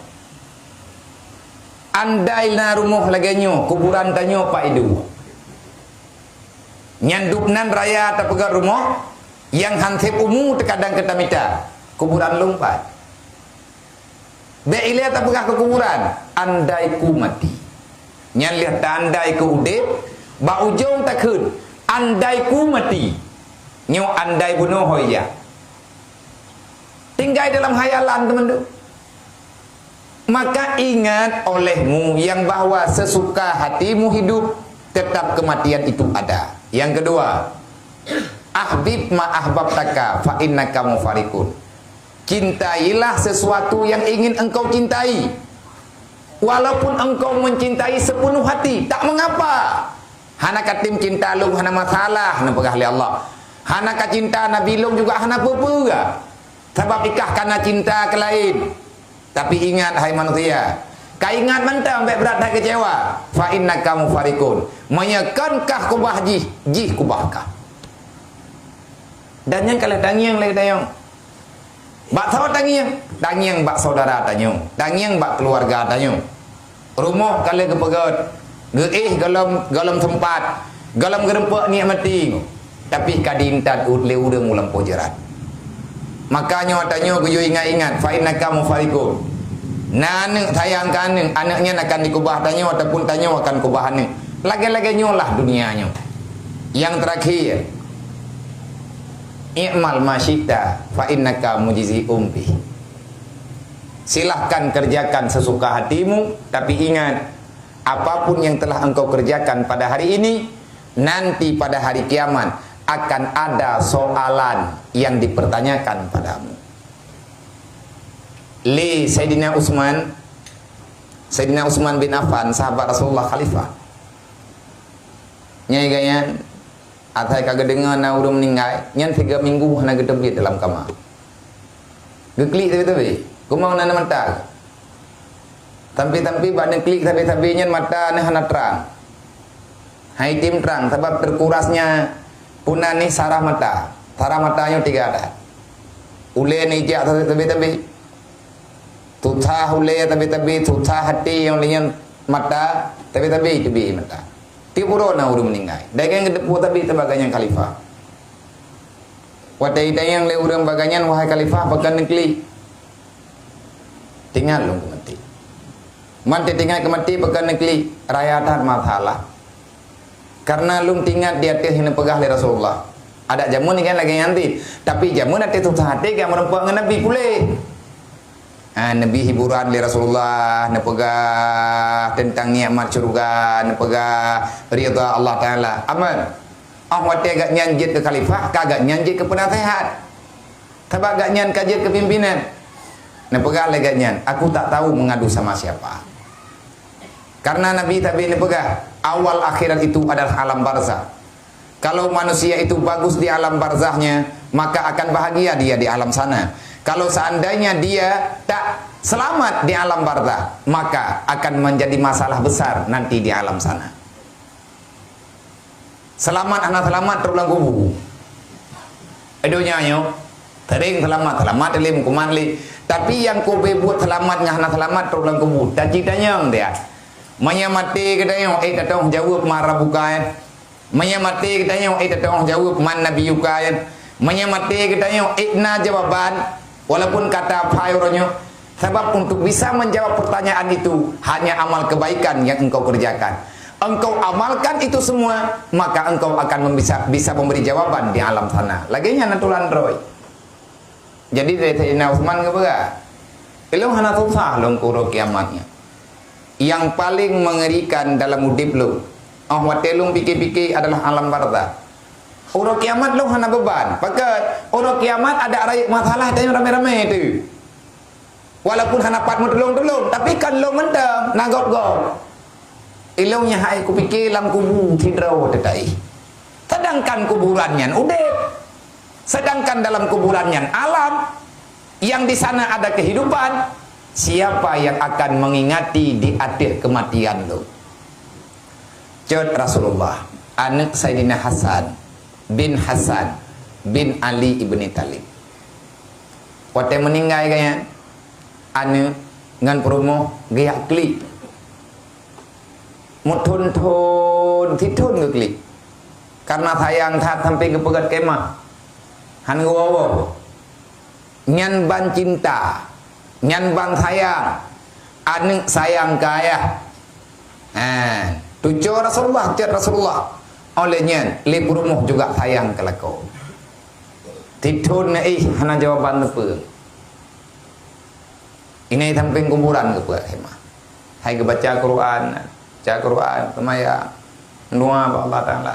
Andai na rumoh lagèe nyoe, kuburan tanyoe pat iduek. Nyan dub nan raya tapeugöt rumoh, nyang han sép umu teukadang keu tamita, kuburan lôn pat. Bèk ilèe tapeugah keu kuburan, andai ku mati. Nyan lheueh ta andai keu udép, bak ujong takheun, andai ku mati. Nyoe andai bunoe ho ija. Tinggai dalam khayalan teumandum. Maka ingat olehmu yang bahwa sesuka hatimu hidup, tetap kematian itu ada. Yang kedua, ahbib ma ahbabtaka fa innaka mufarikun. Cintailah sesuatu yang ingin engkau cintai. Walaupun engkau mencintai sepenuh hati, tak mengapa. Hana ka tem cinta lôn, hana masalah, neupeugah lé Allah. Hana ka cinta Nabi lôn juga hana peue-peue. Sabab ikah kana cinta keu laén. Tapi ingat, hai manusia, ka ingat mantong bèk brat that keucewa. Fa innaka mufarikun. Meunyo kon kah kubah jih, jih kubah kah. Dan nyan ka lheueh tangieng lé geutanyoe. Bak soe tangieng? Tangieng bak saudara tanyoe, tangieng bak keuluwarga tanyoe. Rumoh ka lheueh geupeugöt, geuéh gohlom, gohlom seumpat, gohlom geureumpok niet maté, tapi ka diintat lé ureueng u lampôh jeurat. Maka nyoe tanyoe geuyue ingat-ingat, fa innaka mufarikun. Na aneuk sayang keu aneuk, aneuk nyan akan dikeubah tanyoe ataupun tanyoe akan keubah aneuk. Lagèe-lagèe nyoe lah dunia nyoe. Nyang teurakhir, "I'mal ma syi'ta fa innaka mujzi'un bih." Silahkan kerjakan sesuka hatimu, tapi ingat, apapun yang telah engkau kerjakan pada hari ini, nanti pada hari kiamat akan ada soalan yang dipertanyakan padamu. Lé Saidina Utsman, Saidina Utsman bin Affan, sahabat Rasulullah, khalifah. Nyan gobnyan, asai ka geudeungoe na ureueng meuninggai, nyan siga minggu hana geuteubiet dalam kama. Geuklik teubiet-teubiet, keumaon na mata. Tapi-tapi bak neuklik sabe-sabe nyan mata neuh hana trang. Hai tem trang, sabab teukurasnya puna nih sarah mata. Sarah mata nyoe tiga that. Ulée neujak sabe-sabe. Susah ulée sabe-sabe, susah até nyang lé nyan mata, sabe-sabe teubi mata. Tiep uroe na ureuëng meuninggai. Dageng geuteupeue sabe sibagai nyang khalifah. Watée itanyong lé ureuëng bagai nyan, "Wahai khalifah, pakon neuklik?" Teuingat lôn keu maté. Man teuingat keu maté pakon neuklik, raya that masalah. Karena lôn teuingat di ateueh nyang neupeugah lé Rasulullah. Adak jameun kan lagée nyan cit, tapi jameun ateueh susah até ka meurumpok ngon Nabi puléh. Ah, neubi hiburan lé Rasulullah, neupeugah teuntang nikmat syeuruga, neupeugah ridha Allah Taala. Aman. Óh watée gobnyan jeuet keu khalifah, ka gobnyan jeuet keu peunaseuhat. Sabab gobnyan ka jeuet keu pimpinan. Neupeugah lé gobnyan, "Aku tak tahu mengadu sama siapa." Karena Nabi tadi neupeugah, awal akhirat itu adalah alam barzakh. Kalau manusia itu bagus di alam barzahnya, maka akan bahagia dia di alam sana. Kalau seandainya dia tak selamat di alam barzah, maka akan menjadi masalah besar nanti di alam sana. Selamat hana selamat trok lam kubu. Di donya nyoe, sering selamat, selamat lé, meukuman lé. Tapi nyang kobé buet selamat ngon hana selamat trok lam kubu. Taci tanyong dia. Meunyoe maté geutanyoe, eh, tatong jaweueb man rabbuka, eh. Meunyoe maté geutanyoe, eh, tatong jaweueb man nabiyyuka, eh. Meunyoe maté geutanyoe, eh, na jawaban, walaupun kata phai uroe nyoe. Sabab untuk bisa menjawab pertanyaan itu, hanya amal kebaikan yang engkau kerjakan. Engkau amalkan itu semua, maka engkau akan membisa-, bisa memberi jawaban di alam sana. Lagée nyan aturan droe. Jadi, lé Saidina Utsman geupeugah, "Ilôn hana susah lôn keu uroe kiamat nyan. Nyang paleng meungerikan dalam udeb lôn, óh watée lôn pike-pike adalah alam barzah. Uroe kiamat lôn hana beuban. Pakon? Uroe kiamat adak rayeuk masalah tanyoe ramé-ramé teuh. Walaupun hana pat meutulông-tulông, tapi kan lôn mantong na gob-gob." Ilôn nyan hai kupike lam kubu sidroe teutai. Sedangkan kuburan nyan udeb. Sedangkan dalam kuburan nyan alam, yang di sana ada kehidupan, siapa yang akan mengingati di ateueh kematian lôn? Cot Rasulullah, aneuk Saidina Hasan bin Hasan bin Ali ibni Thalib. Watée meuninggai geuh nyan, aneuk ngon peurumoh geujak klik. Meuthon-thon, sithon geuklik. Karena sayang that sampai geupeugét kemah. Han geuwoe-woe. Nyan ban cinta, nyan ban sayang. Aneuk sayang keu ayah. Ha, tuco Rasulullah, cot Rasulullah. Oleh nyan, lé peurumoh juga sayang keu lakoe. Sithon na ih hana jawaban teupeu. Inai sampéng kuburan geupeugah khemah. Hai geubaca Quran, baca Quran, seumayang, doa bak Allah Taala.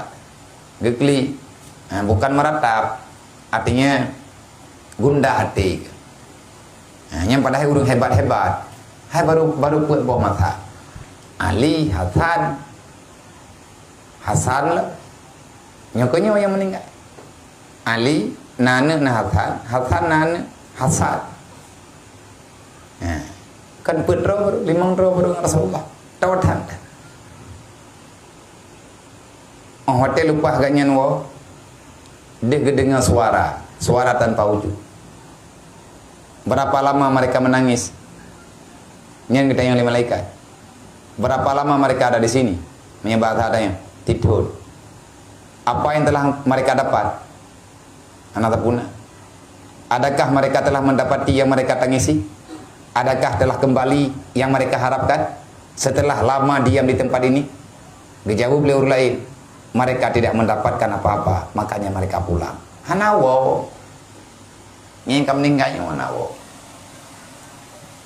Geuklik, ha, bukan meratap, artinya gundah até. Ha, nyan padahai ureuëng hebat-hebat. Hai baru, baru peuet boh masa. Ali, Hasan, Hasan lah. Nyoe keunyoe nyang meuninggai. Ali na aneuk na Hasan, Hasan na aneuk Hasan. Ha. Kan peuet droe baru, limong droe baru ngon Rasulullah. Tawa that. Oh, watée leupah gobnyan woe, deuh geudeungoe suara, suara tanpa wujud. Berapa lama mereka menangis? Nyan geutanyong lé malaikat. Berapa lama mereka ada di sini? Meunyoe bahasa tanyoe, sithon. Apa yang telah mereka dapat? Hana teupuna. Adakah mereka telah mendapati yang mereka tangisi? Adakah telah kembali yang mereka harapkan setelah lama diam di tempat ini? Geujaweueb lé ureuëng laén, "Mereka tidak mendapatkan apa-apa, makanya mereka pulang." Hana woe. Nyang ka meuninggai nyoe hana woe.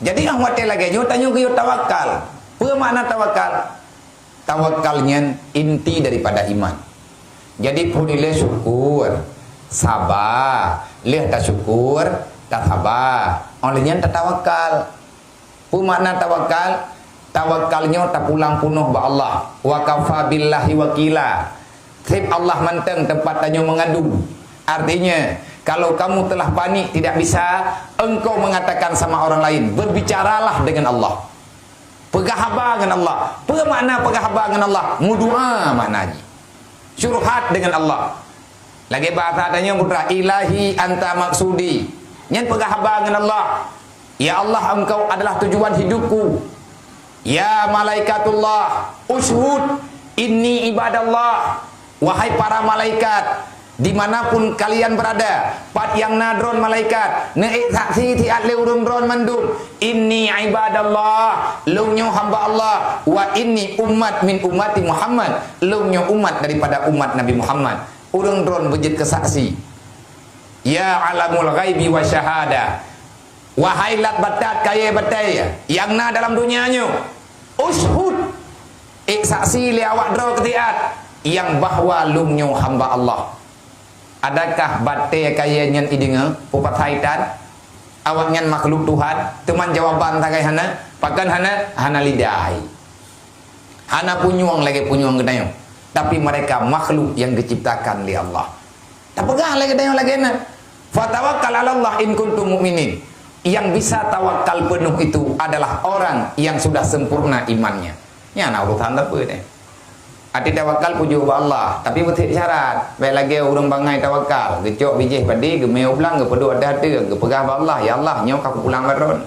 Jadi, óh watée lagée nyoe, tanyoe geuyue tawakal. Peue makna tawakal? Tawakal nyan inti daripada iman. Jadi, phon ilée syukur, saba, lheueh tasyukur, tasaba. Óh lheueh nyan tatawakal. Peue makna tawakal? Tawakal nyoe tapulang peunoh bak Allah. Wa kafa billahi wakila. Seb Allah mantong teumpat tanyoe meungadu. Artinya, kalau kamu telah panik tidak bisa engkau mengatakan sama orang lain, berbicaralah dengan Allah. Peugah haba ngon Allah. Peue makna peugah haba ngon Allah? Meudoa makna jih. Curhat dengan Allah. Lagée bahasa tanyoe putra, "Ilahi anta maksudi." Nyan peugah haba ngon Allah. "Ya Allah, Engkau adalah tujuan hidupku." "Ya malaikatullah, usyhud inni ibadallah." Wahai para malaikat, di mana pun kalian berada, pat nyang na droen malaikat, neuék saksi siat lé ureuëng droen mandum, "Inni ibadallah, lôn nyoe hamba Allah, wa inni ummat min ummati Muhammad, lôn nyoe umat daripada umat Nabi Muhammad." Ureuëng droen beujeuet keu saksi. "Ya alamul ghaibi wa syahada." Wahai lat batat kayée batée nyang na dalam donya nyoe, usyhud, ék saksi lé awak droe keutiat nyang bahwa lôn nyoe hamba Allah. Adakah batée kayée nyan ideungoe peue pasai tan? Awaknyan makhluk Tuhan, teuma jawaban sagai hana, pakon hana, hana lidai. Hana punyueng lagée punyueng geutanyoe, tapi mereka makhluk yang diciptakan lé Allah. Tapeugah lé geutanyoe lagée na, "Fatawakkal 'alallah in kuntum mu'minin." Yang bisa tawakal penuh itu adalah orang yang sudah sempurna imannya. Nyan na urusan teupeu deh. Até tawakal pujoe bak Allah, tapi beuthat syarat. Bék lagée ureuëng bangai tawakal, geucok bijéh padé, geumé u blang, geupeudok até ateue, geupeugah bak Allah, "Ya Allah, nyoe ka kupulang lagée droen."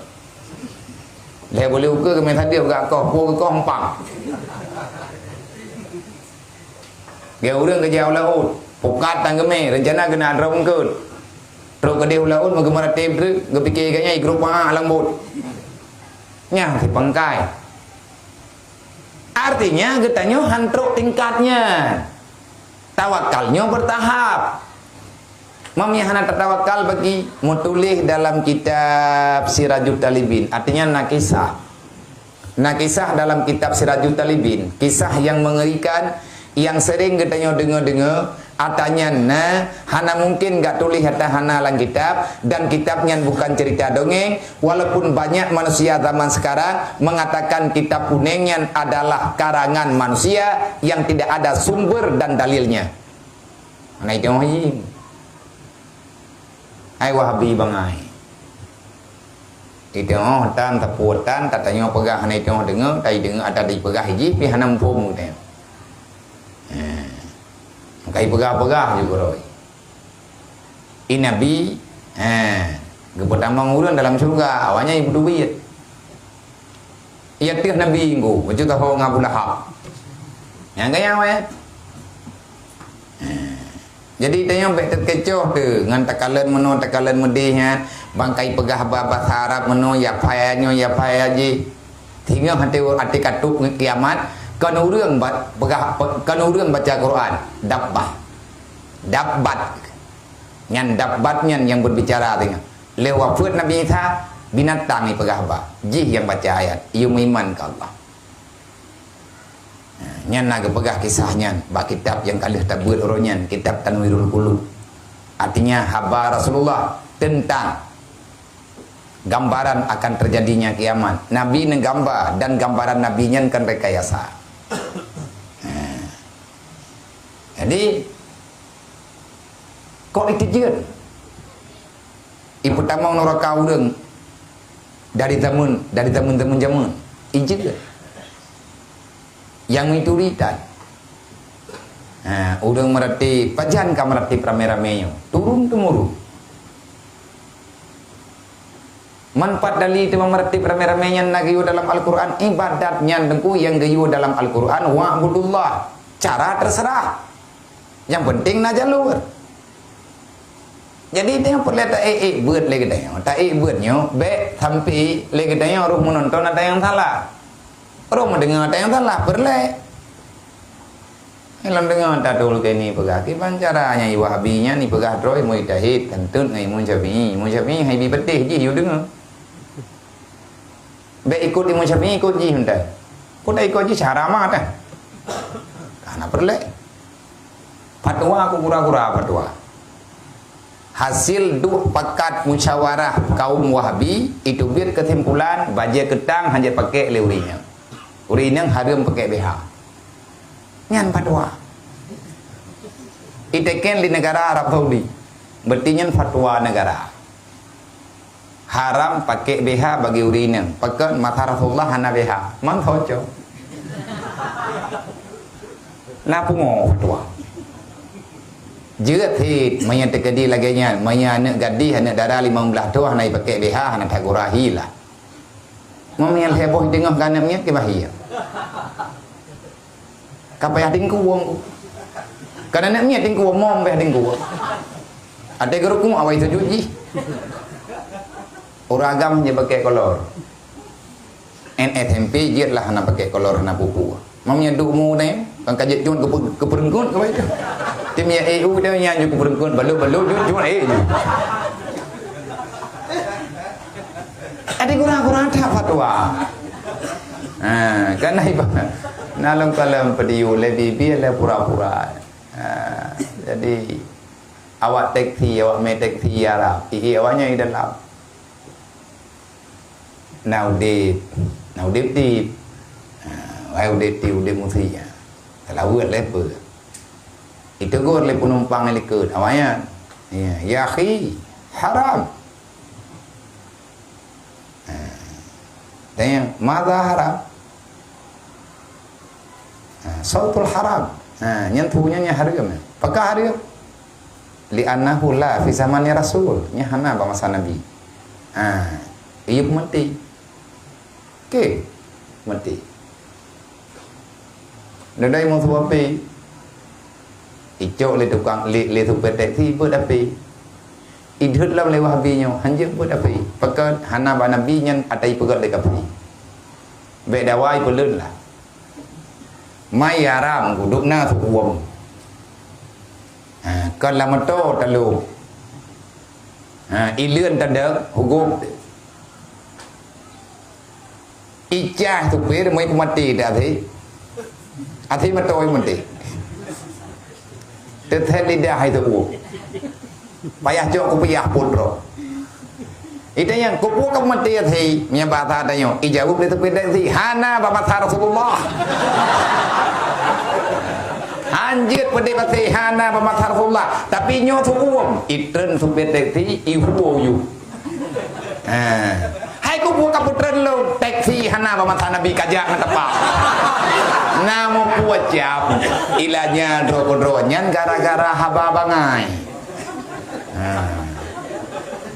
Lhée boleh ukeue geumé sadeue bak koh, po geukoh empang. Geu ureuëng geujak u laôt, pukat tan geumé, reuncana geunak droe eungkeut. Trok keudeh u laôt, meugeumaraté treuk, geupike geuhnyan igrôp paah lam bot. Nyan sipangkai. Artinya geutanyoe han trok tingkat nyan. Tawakal nyoe bertahap. Meunyoe hana tatawakal bagi, meutuléh dalam kitab Sirajut Talibin, artinya na kisah. Na kisah dalam kitab Sirajut Talibin, kisah yang mengerikan yang sering geutanyoe deungoe-deungoe, ata nyan na, hana mungkin gak tuléh ata hana lam kitab, dan kitab nyan bukan cerita dongeng, walaupun banyak manusia zaman sekarang mengatakan kitab kuning nyan adalah karangan manusia yang tidak ada sumber dan dalilnya. Hana iteungoh jih. Hai Wahabi bangai. Iteungoh tan, tapue tan, tatanyoe peugah hana iteungoh deungoe, tai deungoe ata dipeugah jih, pih hana muphom geutanyoe. Ha. Maka ipeugah-peugah ju keurôi. I Nabi, ha, geupeutamong ureuëng dalam syeuruga, awaknyan ipeuteubiet. Iya teuh Nabi ngku, bacut taho ngon Abu Lahab. Nyang gaya weh. Jadi tanyoe bék teukecoh teuh ngon takalon meunoe takalon meudeh nyan, bangkai peugah ba basa Arab meunoe ya phaya nyoe ya phaya jih. Singoh até até katôb kiamat kon ureuëng ba, peugah kon ureuëng baca Quran, dabbah. Dabbat. Nyan dabbat nyan nyang berbicara singoh. Lheueh wafeuet Nabi Isa, binatang ipeugah ba. Jih nyang baca ayat, yue meuiman keu Allah. Nyan na geupeugah kisah nyan bak kitab nyang ka lheueh tabeuet uroe nyan, kitab Tanwirul Qulub. Artinya haba Rasulullah tentang gambaran akan terjadinya kiamat. Nabi neugamba dan gambaran Nabi nyan kan rekayasa. Jadi kok iteujeut? Ipeutamong nuraka ureuëng dari zaman, dari zaman-zaman jameun. Ijeuet. Nyang mituri tan. Ha, ureuëng meuratéb, pajan ka meuratéb ramé-ramé nyoe. Turun temurun. Manfaat dali teuma meuratéb ramé-ramé nyan na geuyue dalam Al-Quran, ibadat nyan teungku nyang geuyue dalam Al-Quran, wa'budullah. Cara terserah. Nyang penting na jalur. Jadi tanyoe peureulée taék-ék beuet lé geutanyoe. Taék beuet nyoe bék sampai lé geutanyoe roh meunonton ata nyang salah. Roh meudeungoe ata nyang salah peureulée. Lam deungoe ata Tulu Keni peugah, kiban cara nyang i Wahabi nyan ipeugah droe mujtahid, kantut ngon Imam Syafi'i. Imam Syafi'i hai bi peuteh jih yue deungoe. Bék ikot Imam Syafi'i, ikot jih mantong. Peue ta ikot jih cara mat eh. Hana peureulée. Fatwa ku gura-gura fatwa. Hasil duek pakat musyawarah kaum Wahabi, iteubiet keusimpulan bajée keutang hana jeuet pakék lé ureuëng inong. Ureuëng inong hareuem pakék B H. Nyan fatwa. Iteken di negara Arab Saudi. Berarti nyan fatwa negara. Haram pakai B H bagi ureueng inong. Pakon masa Rasulullah hana B H. Man soco. Na pungo fatwa. Jeuet cit, meunyoe teukeudi lagèe nyan, meunyoe aneuk gadih, aneuk dara limong blaih thôn hana jipakai B H, hana that gura, hi lah. Meunyoe lhèe boh teungoh keu aneuk miet, keu bahia. Ka payah tingkueng. Kan aneuk miet tingkueng, mom payah tingkueng. Até geurukuk awai sujud jih. Ureueng agam hana pakai kolor. N S M P jeuet lah hana pakai kolor, hana pupu. Meunyoe duek umu nyan, kan ka jeuet cut keu, keu peureuengkot keu baik. Tim ya E U dah nyan ju keu peureuengkot, balot-balot jut-jut, eh, jut. Ada kurang-kurang that fatwa. Ha, kan ibarat na lôn kalon video, lé bibir, lé pura-pura. Ha, jadi, awak teksi, awak mé teksi Arab. Ihi awaknyan di dalam. Na udép, na udép-dép. Ha, wahai udép-dép, udép musik, ha. Teulaweuet lé peue. Ditegur lé penumpang nyang likot, awaknyan. Ya, ya akhi, haram. Ha. Tanya, "Madza haram?" Ha, sautul haram. Ha, nyan tubuh nyan, nyan haram. Pakon haram? "Li'annahu la fi zamani Rasul." Nyan hana bak masa Nabi. Ha, iya peumaté. Oke, peumaté. Nadai meusuapi. Icok lé tukang, lé, lé supir teksi, beuet api. Idhôt lom lé Wahabi nyoe, hanjeuet beuet api. Pakon hana bak Nabi nyan ata ipeugöt lé kafé. Bèk dawa ipeuleuet lah. Mai haram, kuduk na sukuem. Ha, kon lam moto talô. Ha, ileuen tanda hukum. Icah supir, moi peumaté dah até. Até moto moi peumaté. Teuthet lidah hai teupeu. Payah cok kupiah pun droe. Itanyong, "Keupeue ka meumaté até?" Meunyoe basa tanyoe, ijaweueb lé supir teksi, "Hana bak masa Rasulullah." Hanjeuet peudeh até hana bak masa Rasulullah. Tapi nyoe suuem, itreun supir teksi, ihuo yue. Ha. Hai keupeue ka peutreun lôn, teksi hana bak masa Nabi kajak ngon tepak. Na meupeue cap, ilanya droe keudroe nyan gara-gara haba bangai. Ha.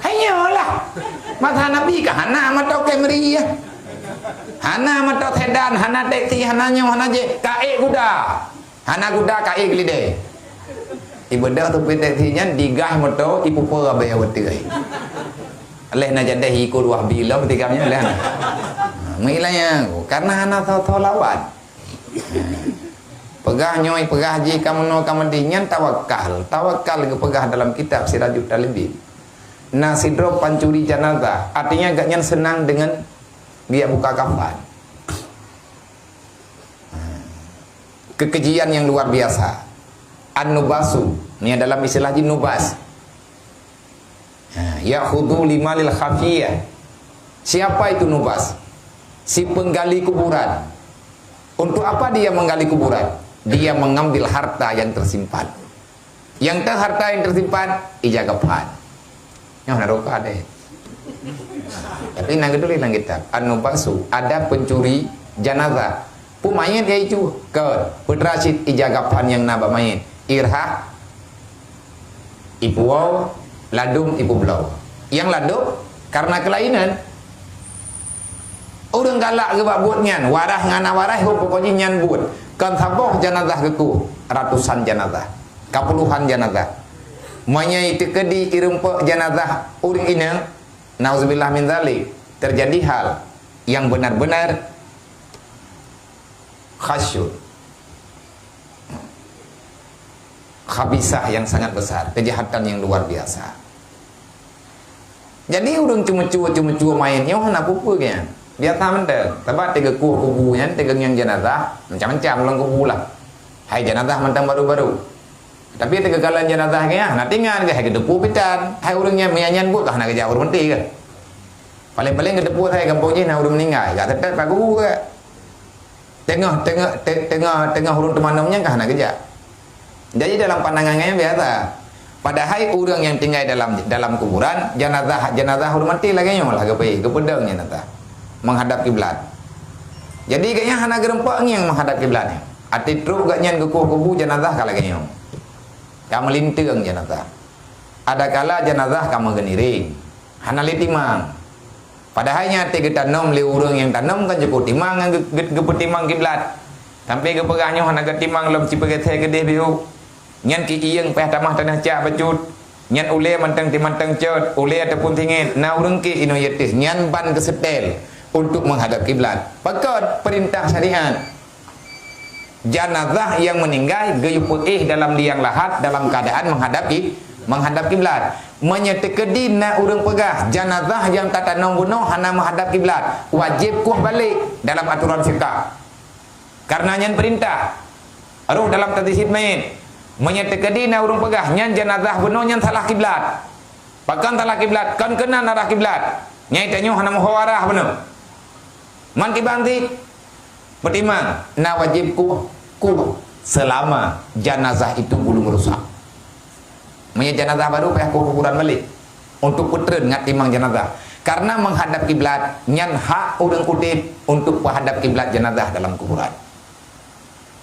Hai nyoe lah. Masa Nabi ka hana moto Camry, ya. Hana moto sedan, hana teksi, hana nyoe, hana jih. Ka ék guda. Hana guda ka ék lidé. Ibeudôh supir teksi nyan digah moto, ipupeue abée watèe. Leh na jadeh ikot Wahabi lom tigam nyan leh na. Meuilanya, karena hana tho-tho lawan. Peugah nyoe, peugah jih, ka meunoe, ka meudeh, nyan tawakal. Tawakal geupeugah dalam kitab Sirajut Talibin. Na sidroe pancuri janazah, artinya gobnyan seunang deungon geujak buka kafan. Kekejian yang luar biasa. An-nubasu, ni dalam istilah jih nubas. Ha, ya'khudhu limalil khafiyah. Siapa itu nubas? Si penggali kuburan. Untuk apa dia menggali kuburan? Dia mengambil harta yang tersimpan. Nyang teuh harta yang tersimpan, ija gaphan. Nyoe na roka deh. Tapi na geutuléh lam kitab, An-Nubasu, ada pencuri janazah. Peue manyét ka icu? Kon, peutra cit ija gaphan nyang na bak manyét. Irhah, ipuwoe, ladôm, ipubloe. Nyang ladôm, karena kelainan. Ureuëng galak geubak buet nyan, waras ngon hana waras, ho pokok jih nyan buet. Kon saboh janazah geukueh, ratusan janazah, ka puluhan janazah. Meunyoe iteukeudi irumpok janazah ureuëng inong, nauzubillah min zalik, terjadi hal yang benar-benar khasyun. Khabisah yang sangat besar, kejahatan yang luar biasa. Jadi, ureuëng ceumeucue-ceumeucue manyét nyoe hana peue-peue nyan. Biasa mantong. Sabab teugeukueh kubu nyan, teugeunyang janazah, macam-macam lam kubu lah. Hai janazah mantong baru-baru. Tapi teugeukalon janazah nyan, hana tinggai, hai geuteupeue pitan. Hai ureuëng nyan, meunyan nyan buet ka hana geujak ureuëng maté kah. Paléng-paléng geuteupeue hai gampông jih na ureuëng meuninggai, ka teutap bak kubu kah. Teungoh, teungoh, te-, teungoh, teungoh ureuëng teumanom nyan ka hana geujak. Jadi, dalam pandangan nyan biasa. Padahai ureuëng nyang tinggai dalam, dalam kuburan, janazah, janazah ureuëng maté lagée nyoe lah geupeu-, geupeudong janazah menghadap kiblat. Jadi gobnyan hana geureumpok ngieng menghadap kiblat nyan. Até trok gobnyan geukueh kubu, janazah ka lagée nyoe. Ka meulinteung janazah. Adakala janazah ka meugeuniréng. Hana lé timang. Padahai nyan até geutanom lé ureuëng nyang tanom kan jeuet timang ngon geu-, geu-, geupeutimang kiblat. Sampai geupeugah nyoe hana geutimang lom sipeugét keudeh biôh. Nyan ki iyeueng payah tamah tanoh cak bacut. Nyan ulée mantong timantong cot, ulée ataupun singét, na ureuëng ki inoe ié teuh, nyan ban geuseutée untuk menghadap kiblat. Pakon? Peurintah syariat. Janazah nyang meuninggai geuyue peuéh dalam liang lahat dalam keuadaan menghadap ki-, menghadap kiblat. Meunyoe teukeudi na ureuëng peugah janazah nyang tatanom bunoe hana menghadap kiblat, wajéb kueh balek dalam atoran fiqah. Kareuna nyan peurintah. Roh dalam tazhid mait. Meunyoe teukeudi na ureuëng peugah nyan janazah bunoe nyan salah kiblat. Pakon salah kiblat? Kon keunan arah kiblat. Nyang tanyoe hana meuho arah bunoe. Man kiban cit, peutimang, na wajéb kueh, kueh seulama janazah itu belum rusak. Meunyoe janazah baru payah kueh kuburan balek untuk peutreun ngat timang janazah. Kareuna menghadap kiblat nyan hak ureuëng udeb untuk peuhadap kiblat janazah dalam kuburan.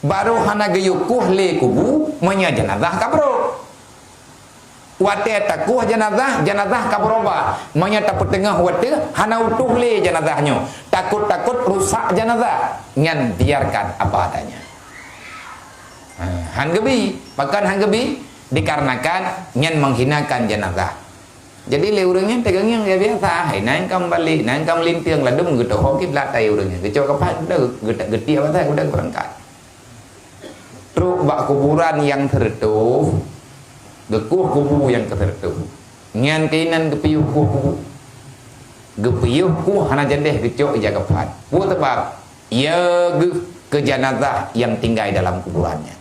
Baru hana geuyue kueh lé kubu meunyoe janazah ka brok. Watée takueh janazah, janazah ka beurubah. Meunyoe tapeuteungoh watée hana utoh lé janazah nyoe, takot-takot rusak janazah, nyan biarkan apa adanya. Ha, han geubi. Pakon han geubi? Dikarenakan nyan menghinakan janazah. Jadi lé ureuëng nyan teungieng ya biasa, hai nan kam balek, nan kam linteung, ladum geutohong kiblat hai ureuëng nyan. Geucok kafan, udah geu-, geu-, geutiek mata, udah beurangkat. Trok bak kuburan nyang seureutoh, geukueh kubu nyang keuseureutoh. Nyan keunan geupiôh kueh kubu. Geupiôh kueh hana jadeh geucok ija kafan. Peue sabab? Ya geuh keu janazah nyang tinggai dalam kuburan nyan.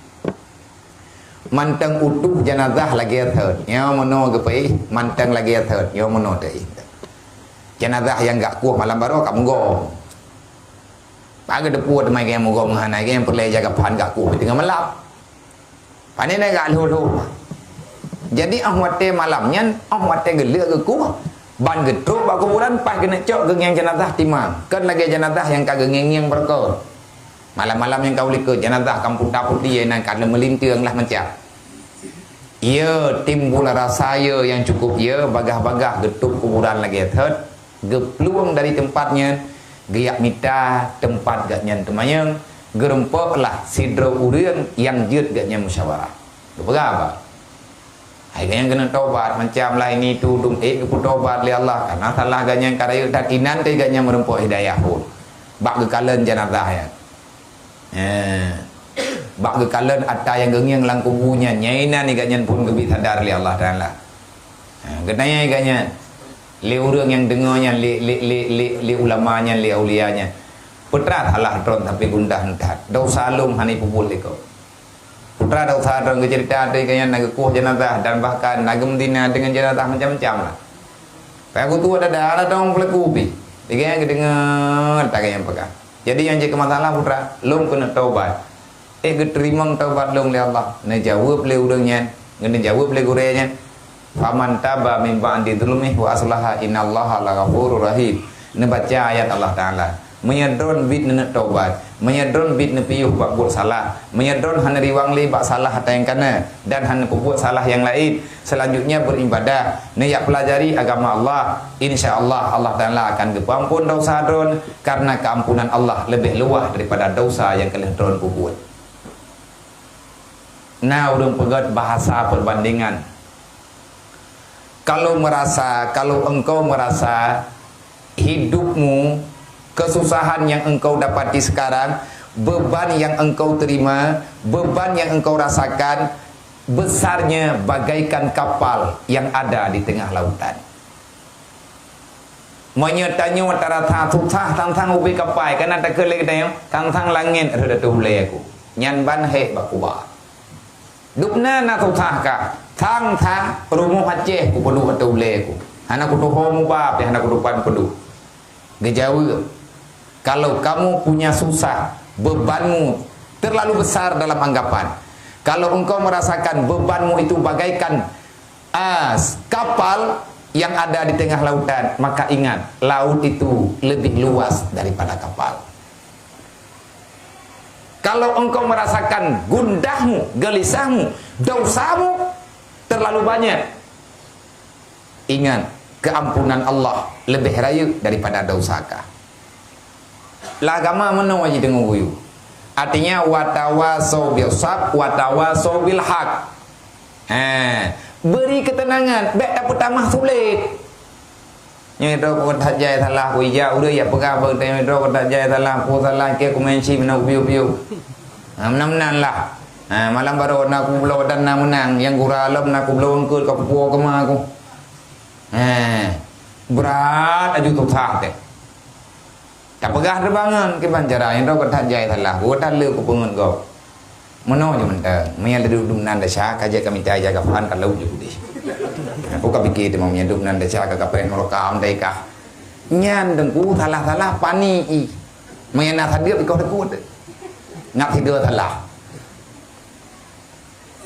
Mantong utoh janazah lagée thon, nyoe meunoe geupeuéh, mantong lagée thon, nyoe meunoe teuéh. Janazah nyang gak kueh malam baroe ka meugom. Bak geuteupeue teuma geuh mugom ngon hana geuh peureulée jaga phan gak kueh teungoh malam. Pane na gak lhôh-lhôh. Jadi óh watée malam nyan, óh watée geuleuek geukueh, ban geutrok bak kuburan paih keuneuk cok geungieng janazah timang. Kon lagée janazah nyang ka geungieng-ngieng beureukoh. Malam-malam nyang ka ulikot janazah ka meuputa-puti inan ka leumeulinteueng lah macam. Ye timbul rasa ye nyang cukup ye bagah-bagah geutôp kuburan lagée thot. Geuplueng dari teumpat nyan, geujak mita teumpat gobnyan teumanyong, geurumpok lah sidroe ureuëng nyang jeuet gobnyan musyawarah. Geupeugah ba, hai gobnyan keuneuk tobat, macam lah ini tu dum ék geupeutobat lé Allah, karena salah gobnyan ka rayeuk that inan teuh gobnyan meurumpok hidayah phon. Bak geukalon janazah nyan. Eh, bak geukalon ata nyang geungieng lam kubu nyan, nyang inan gobnyan phon geubi sadar lé Allah Taala. Ha, geutanyong gobnyan, lé ureuëng nyang deungoe nyan, lé, lé, lé, lé, lé ulama nyan, lé aulia nyan, "Peue teuma salah droe sampoe gundah that? Desya lôn hana peubuet lé gob." Peue teuma desya droe? Geuceurita ateueh gobnyan na geukueh janazah dan bahkan na geumeuzina deungon janazah macam-macam lah. Payah geutuwot dada, hana dong peulaku pih. Lagée nyan geudeungoe ata gobnyan peugah. Jadi nyang jeuet keu masalah peue teuma, lôn keuneuk tobat. Ék geuteurimong tobat lôn lé Allah. Neujaweueb lé ureuëng nyan, neujaweueb lé gurée nyan, "Faman taba min ba'di zulmihi wa aslaha innallaha laghafurur rahim." Neubaca ayat Allah Taala. Meunyoe droe biet neuneuk tobat, meunyoe droe biet neupiôh bak buet salah, meunyoe droe hana riwang lé bak salah ata nyang kana dan hana peubuet salah nyang laén, seulanjutnya beuribadah, neujak peulajari agama Allah, insya Allah, Allah Taala akan geupeuamphon desya droe, karena keampunan Allah leubeh luwah daripada desya nyang ka lheueh droe peubuet. Na ureuëng peugét bahasa perbandingan. Kalau merasa, kalau engkau merasa hidupmu, kesusahan yang engkau dapati sekarang, beban yang engkau terima, beban yang engkau rasakan, besarnya bagaikan kapal yang ada di tengah lautan. Meunyoe tanyoe tarasa susah sang-sang ubé kapai, kana takheun lé geutanyoe, sang-sang langét rhot ateueh ulée ku. Nyan ban hék bak kuba. Dubna na susah kah, sang-sang rumoh Aceh kupeuduek ateueh ulée ku. Hana kutuho muba pih hana kutupan peuduek. Geujaweueb, "Kalau kamu punya susah, bebanmu terlalu besar dalam anggapan. Kalau engkau merasakan bebanmu itu bagaikan as, kapal yang ada di tengah lautan, maka ingat, laut itu lebih luas daripada kapal. Kalau engkau merasakan gundahmu, gelisahmu, dosamu terlalu banyak, ingat, keampunan Allah lebih rayeuk daripada dosa kah. Lah agama meunoe jideungoe guyue. Artinya, watawasau bil sab, watawasau bil haq. Ha, beri ketenangan, bèk tapeutamah sulet. Nyoe droe keu that jai salah, ku ija ureueng jak peugah bak teuh nyoe droe keu that jai salah, peue salah, keu kumensi meunan kupiôh-piôh. Ha, meunan-meunan lah. Ha, malam baroe na kubloe dan na meunang, nyang gura lom na kubloe eungkôt ka kupuwoe keuma ku. Ha, brat aju susah teuh. Tapeugah teubangon kiban cara nyang droe keu that jai salah, ku that le kupeungeut gob. Meunoe jih mantong, meunyo lé duek dumnan desya, ka jeuet ka mita ija gafan ka lheueh jih udeh. Aku ka pike teuma meunyo duek dumnan desya ka kapreh nuraka meutai kah. Nyan teungku salah-salah pani i. Meunyo na sadeue ikoh teukut. Ngat sigoe salah.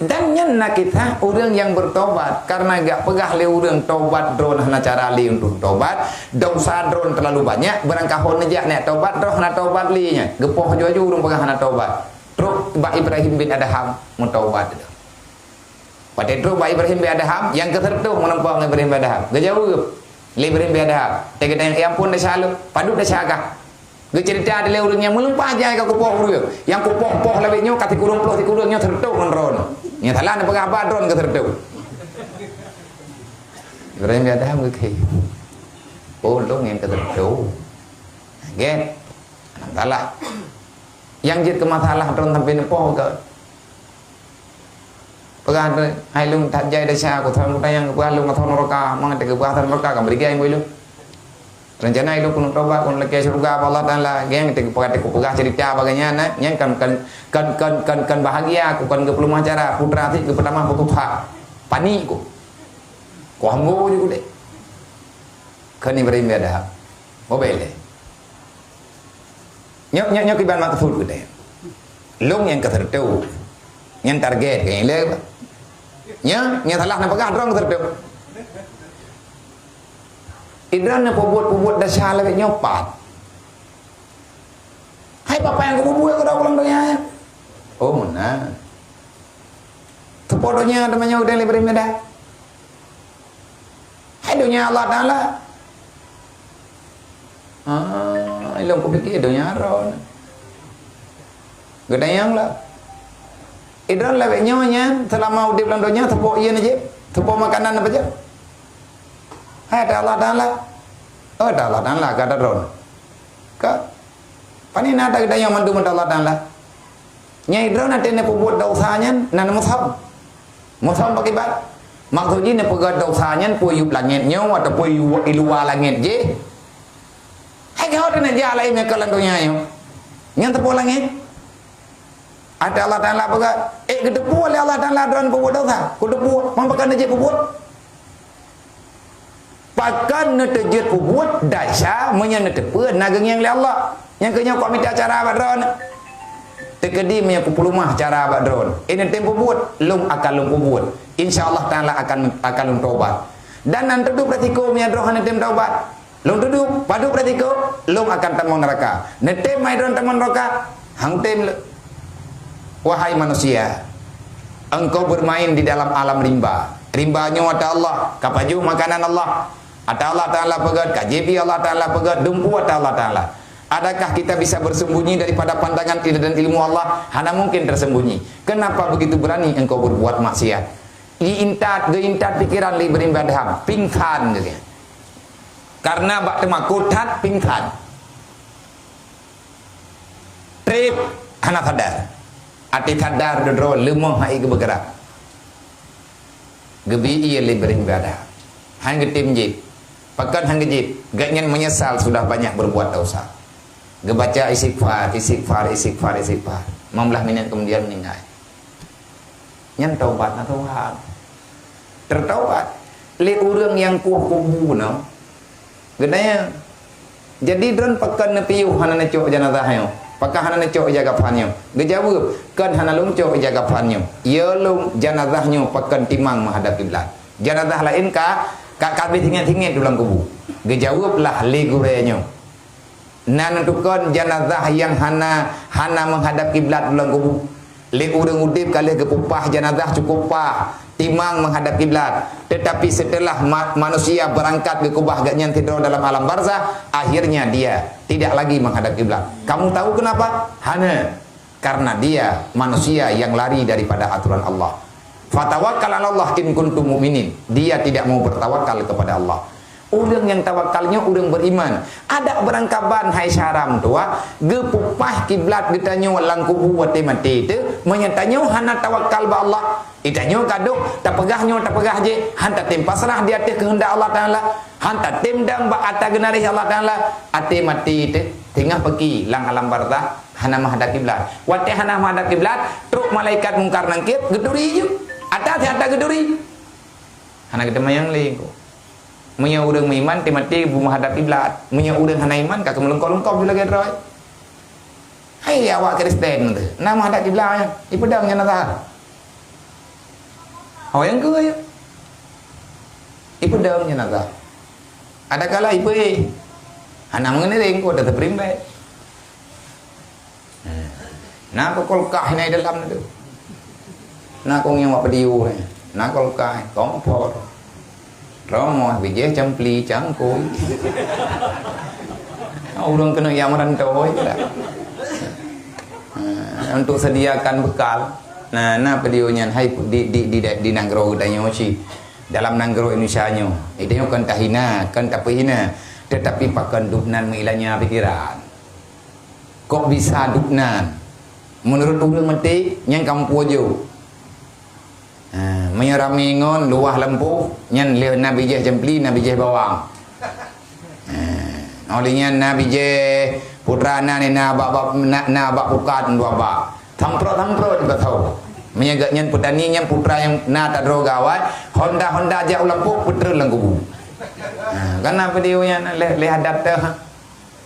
Dan nyan na kisah ureueng nyang bertobat karena gak peugah lé ureueng tobat droen hana cara lé untuk tobat, dosa droen terlalu banyak, barangkaho neujak nyak tobat droen hana tobat lé nyan. Geupoh aju-aju ureueng peugah hana tobat. Trok bak Ibrahim bin Adham meutobat. Watèe trok bak Ibrahim bin Adham, nyang keu seureutoh meunumpang Ibrahim bin Adham. Geujaweueb lé Ibrahim bin Adham, "Teugeutanyong, ya ampun, desya lôn, padub desya kah?" Geuceurita dilèe ureueng nyang meulimpah jai ka kupoh ureueng. Nyang kupoh-poh lawét nyoe ka sikureueng ploh sikureueng nyoe seureutoh ngon droen. Nyang salah neupeugah haba droen keu seureutoh. Ibrahim bin Adham geukheun, "Oh, lôn nyang keu seureutoh." Gèt. Salah. Nyang jeuet keu masalah droen sampai neupoh keu. Peugah, "Hai lôn that jai desya, ku thôn kutanyong keupeugah lôn atau nuraka, mang teuh keupeugah atau nuraka, ka meurigai bui lôn. Rencana lôn keuneuk tobat, keuneuk lakèe syeuruga bak Allah Taala." Gèt teuh peugah, teuh peugah ceurita bagai nyan, nyan kan, kan, kan, kan, kan, kan bahagia, ku kan geupeuleumah cara, putra cit geupeutamah putus hak. Panik ku. Ku hambô ju ku deh. Kheun Ibrahim bin Adham. Mobile deh. Nyoe, nyoe, nyoe kiban maksud geutanyoe. Lôn nyang keu seureutoh. Nyan target keu ilèe. Nyan, nyang salah neupeugah droen keu seureutoh. Idroen neupeubuet-peubuet desya lagèe nyoe pat. Hai, peue nyang kupeubuet keu droe lam donya nyoe? Oh, meunan. Teupeue donya teuma nyoe udeh lé Ibrahim Adham. Hai donya Allah Taala. Ah, ilôn kupike donya droen. Geutanyong lah. Idroen lagèe nyoe nyan, seulama udeb lam donya, teupeue ie neujép, teupeue makanan neupeujép. Hai, ata Allah Taala. Oh, ata Allah Taala, kata droen. Ka. Pane na ata geutanyong mandum ata Allah Taala. Nyang droen até neupeubuet desya nyan na neumeusom. Meusom bak kiban. Maksud jih neupeugah desya nyan peue yub langét nyoe ataupun yub i luwa langét jih. Hai keu hot neujak laén nyang ka lam donya nyoe. Nyan teupeue langét. Ada Allah Taala peugah, eh, geuteupeue lé Allah Taala droen peubuet desya. Ku teupeue, man pakon neujeuet peubuet. Pakon neuteujeuet peubuet desya meunyoe neuteupeue na geungieng lé Allah. Nyang keu nyoe kok mita cara bak droen. Teukeudi meunyoe kupeuleumah cara bak droen. Eh, neutem peubuet, lôn akan lôn peubuet. Insya Allah Taala akan, akan lôn tobat. Dan nan teudup resiko meunyoe droen hana tem tobat. Lôn teudup, padub resiko, lôn akan tamong neuraka. Neutem mai droen tamong neuraka? Hang tem le. Wahai manusia, engkau bermain di dalam alam rimba. Rimba nyoe ata Allah, ka pajoh makanan Allah. Ata Allah Taala peugét, ka jép ie Allah Taala peugét, dumpeue ata Allah Taala. Adakah kita bisa bersembunyi daripada pandangan dan ilmu Allah? Hana mungkin tersembunyi. Kenapa begitu berani engkau berbuat maksiat? Diintat, geuintat pikiran lé Ibrahim bin Adham, pingsan geuh. Karena bak teumakot that pingsan. Trép hana sadar. Até sadar droe-droe leumoh hai geubeugerak. Geubi ie lé Ibrahim bin Adham. Han geutem jép. Pakon han geujép? Gobnyan menyesal sudah banyak berbuat dosa. Geubaca istighfar, istighfar, istighfar, istighfar. Lima belas minit kemudian meninggal. Nyan taubat na Tuhan. Tertaubat. Lé ureueng nyang kueh kubu nyoe. Geutanyong, "Jadi droen pakon neupiôh hana neucok janazah nyoe? Pakon hana neucok ija kafan nyoe?" Geujaweueb, "Kon hana lôn cok ija kafan nyoe. Yo lôn janazah nyoe pakon timang meuhadab kiblat." Janazah laén ka, ka, ka habéh singet-singet di lam kubu. Geujaweueb lah lé gurée nyoe. Na neutukon janazah nyang hana, hana meuhadab kiblat di lam kubu. Lé ureuëng udeb ka lheueh geupeupah janazah cukôp pah, timang meuhadab kiblat. Teutapi seuteulah ma-, manusia beurangkat geukeubah gobnyan sidroe dalam alam barzakh, akhirnya dia tidak lagi menghadap kiblat. Kamu tahu kenapa? Hana. Karena dia manusia yang lari daripada aturan Allah. Fatawakkal 'alallah in kuntum mu'minin. Dia tidak mau bertawakal kepada Allah. Ureuëng nyang tawakal nyoe ureuëng beriman. Adak beurangkaban hai syaram tuha, geupeupah kiblat geutanyoe lam kubu watée maté teuh, meunyoe tanyoe hana tawakal bak Allah, geutanyoe ka dok tapeugah nyoe tapeugah jih, han tatem pasrah di ateueh keuheundak Allah Taala, han tatem dong bak ata geunaréh Allah Taala, até maté teuh teungoh peuki lam alam barzakh. Hana meuhadab kiblat. Watée hana meuhadab kiblat, trok malaikat Mungkar Nangkir geuturi ju. Ata siat geuturi. Hana geuteumayang lé ko. Meunyoe ureuëng meuiman, maté-maté beumeuhadab kiblat. Meunyoe ureuëng hana iman, ka keumeulungkop-lungkop ju lagée droe. Hai awak Kristen tu, na meuhadab kiblat, ipeudong nyan ata. Oh, nyang keu ya. Ipeudong nyan ata. Ada kala ipe, hana mengenai ko, tetap rimbai. Na ko kulkah na di dalam tu. Na ko ngieng wak peudiu, na kulkah, kompor. Romoh, bijéh, campli, cangkui. Ureuëng keuneuk nyang meurantau, ya tak? Ha, untuk sediakan bekal. Nah, na peudiu nyan hai di, di, di, di nanggroe geutanyoe cit. Dalam nanggroe Indonesia nyoe. Geutanyoe kon tahina, kon tapeuhina. Tetapi pakon dubnan meuilanya pikiran. Kok bisa dubnan? Meunurot ureuëng maté, nyang kampung jo. Ha, meunyoe ramé ngon luwah lampôh, nyan lheueh na bijéh campli, na bijéh bawang. Ha, oleh nyan na bijéh putra na, na bak, bak, na, na bak pukat dua bak. Samprot-samprot di batau. Meunyoe geuh nyan peutani nyan putra nyang na tadroe gawat, honda-honda jak u lampôh peutreun lam kubu. Ha, kan na peudiu nyan lheueh, lheueh adat teuh.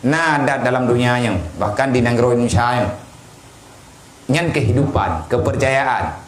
Na adat dalam dunia nyoe, bahkan di nanggroe Indonesia nyoe. Nyan kehidupan, kepercayaan.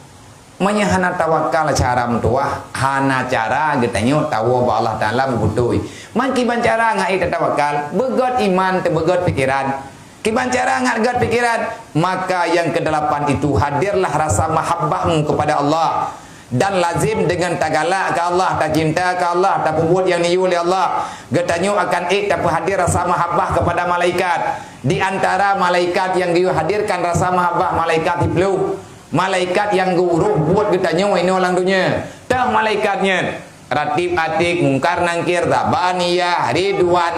Meunyoe hana tawakal cara meutuwah, hana cara geutanyoe tawoe bak Allah Taala beubeutôi. Man kiban cara ngat ék tatawakal, beugöt iman, teubeugöt pikiran. Kiban cara ngat göt pikiran, maka yang kedelapan itu hadirlah rasa mahabbahmu kepada Allah. Dan lazim dengan tagalak ke Allah, tacinta ke Allah, tapeubuet nyang neuyue lé Allah, geutanyoe akan ék tapeuhadir rasa mahabbah kepada malaikat. Di antara malaikat nyang geuyue hadirkan rasa mahabbah, malaikat siploh. Malaikat nyang geuuroh buet geutanyoe inoe lam donya. Teuh malaikat nyan, Ratib Atid, Mungkar Nangkir, Zabaniyah, Ridwan,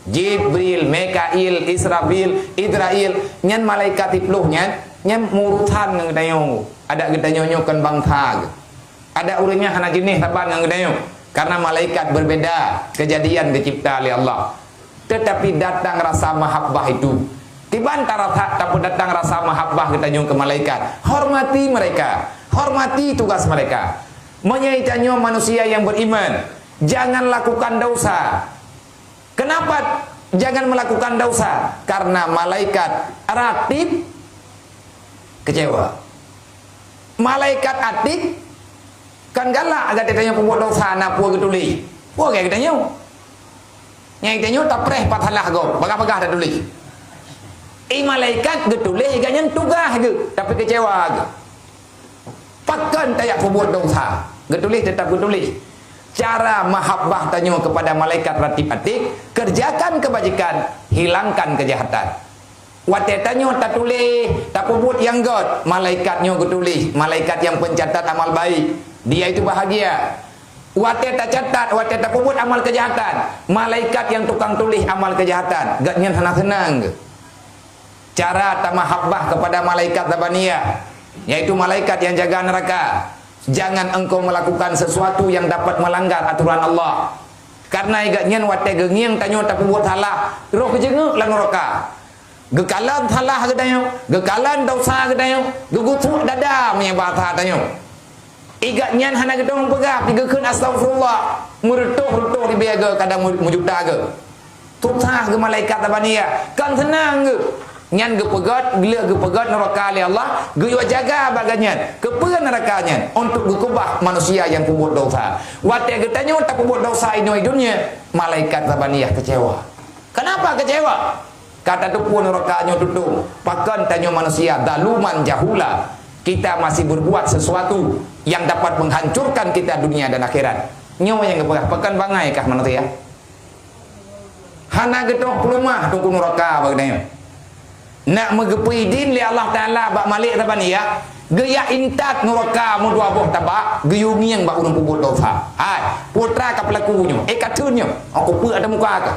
Jibril, Mikail, Israfil, Idrail, nyan malaikat siploh nyan, nyan meurusan ngon geutanyoe. Adak geutanyoe nyoe kon bansa geuh. Adak ureuëng nyan hana jeuneh saban ngon geutanyoe. Karena malaikat berbeda, kejadian geucipta lé Allah. Tetapi datang rasa mahabbah itu. Kiban tarasa tapeudatang rasa mahabbah geutanyoe keu malaikat. Hormati mereka. Hormati tugas mereka. Meunyoe tanyoe manusia yang beriman, jangan lakukan dosa. Kenapa jangan melakukan dosa? Karena malaikat Ratib kecewa. Malaikat Atid kan galak, gata tanyoe peubuet dosa na peue geutuléh. Peue gata tanyoe? Nyang tanyoe tapreh pat salah gob, bagah-bagah tatuléh. I malaikat geutuléh gata nyan tugaih geuh, tapi kecewa geuh. Pakon tajak peubuet dosa, geutuléh teutap geutuléh. Cara mahabbah tanyoe kepada malaikat Ratib Atid, kerjakan kebajikan, hilangkan kejahatan. Watée tanyoe tatuléh, tapeubuet nyang göt, malaikat nyoe geutuléh, malaikat nyang pencatat amal baik, dia itu bahagia. Watée tacatat, watée tapeubuet amal kejahatan, malaikat nyang tukang tuléh amal kejahatan, gobnyan hana seunang geuh. Cara tamahabbah kepada malaikat Zabaniyah, yaitu malaikat yang jaga neraka. Jangan engkau melakukan sesuatu yang dapat melanggar aturan Allah. Karena gobnyan watée geungieng tanyoe tapeubuet salah, roh geujeungeuk lam neraka. Geukalon salah geutanyoe, geukalon dosa geutanyoe, geugusuk dada meunyoe bahasa tanyoe. Gobnyan hana geutong peugah, pi geukheun astaghfirullah, meureutoh-reutoh ribée geuh kadang mu-, meujuta geuh. Susah geuh malaikat Zabaniyah, kon seunang geuh. Nyan geupeugét, gleh geupeugét nuraka lé Allah, geuyue jaga bak geuhnyan. Keupeue nuraka nyan? Untuk geukeubah manusia nyang peubuet desya. Watée geutanyoe tapeubuet desya inoe i dunia, malaikat Zabaniyah keucewa. Kenapa keucewa? Ka tateupeue nuraka nyoe tutong, pakon tanyoe manusia zaluman jahula, kita masih berbuat sesuatu yang dapat menghancurkan kita dunia dan akhirat. Nyoe nyang geupeugah, pakon bangai kah manusia? Hana geutoh peuleumah teungku nuraka bak geutanyoe. Nak meugeupeuidin lé Allah Taala bak Malik Zabaniyah, geujak intat nuraka meudua boh tabak, geuyue ngieng bak ureuëng peubuet desya. Hai, peue teuma ka peulaku nyoe, eh, ka theun nyoe, oh, kupeue ateueh muka kah.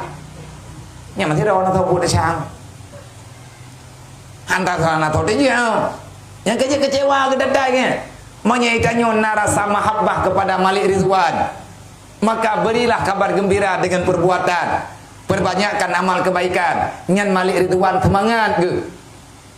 Nyan masih ada ureuëng peubuet desya. Hana salah na toh teuh jih. Nyang keu jih keucewa geudatai nyan. Meunyoe tanyoe na rasa mahabbah kepada Malik Ridwan, maka berilah kabar gembira dengan perbuatan. Perbanyakkan amal kebaikan. Nyan Malik Ridwan seumangat geuh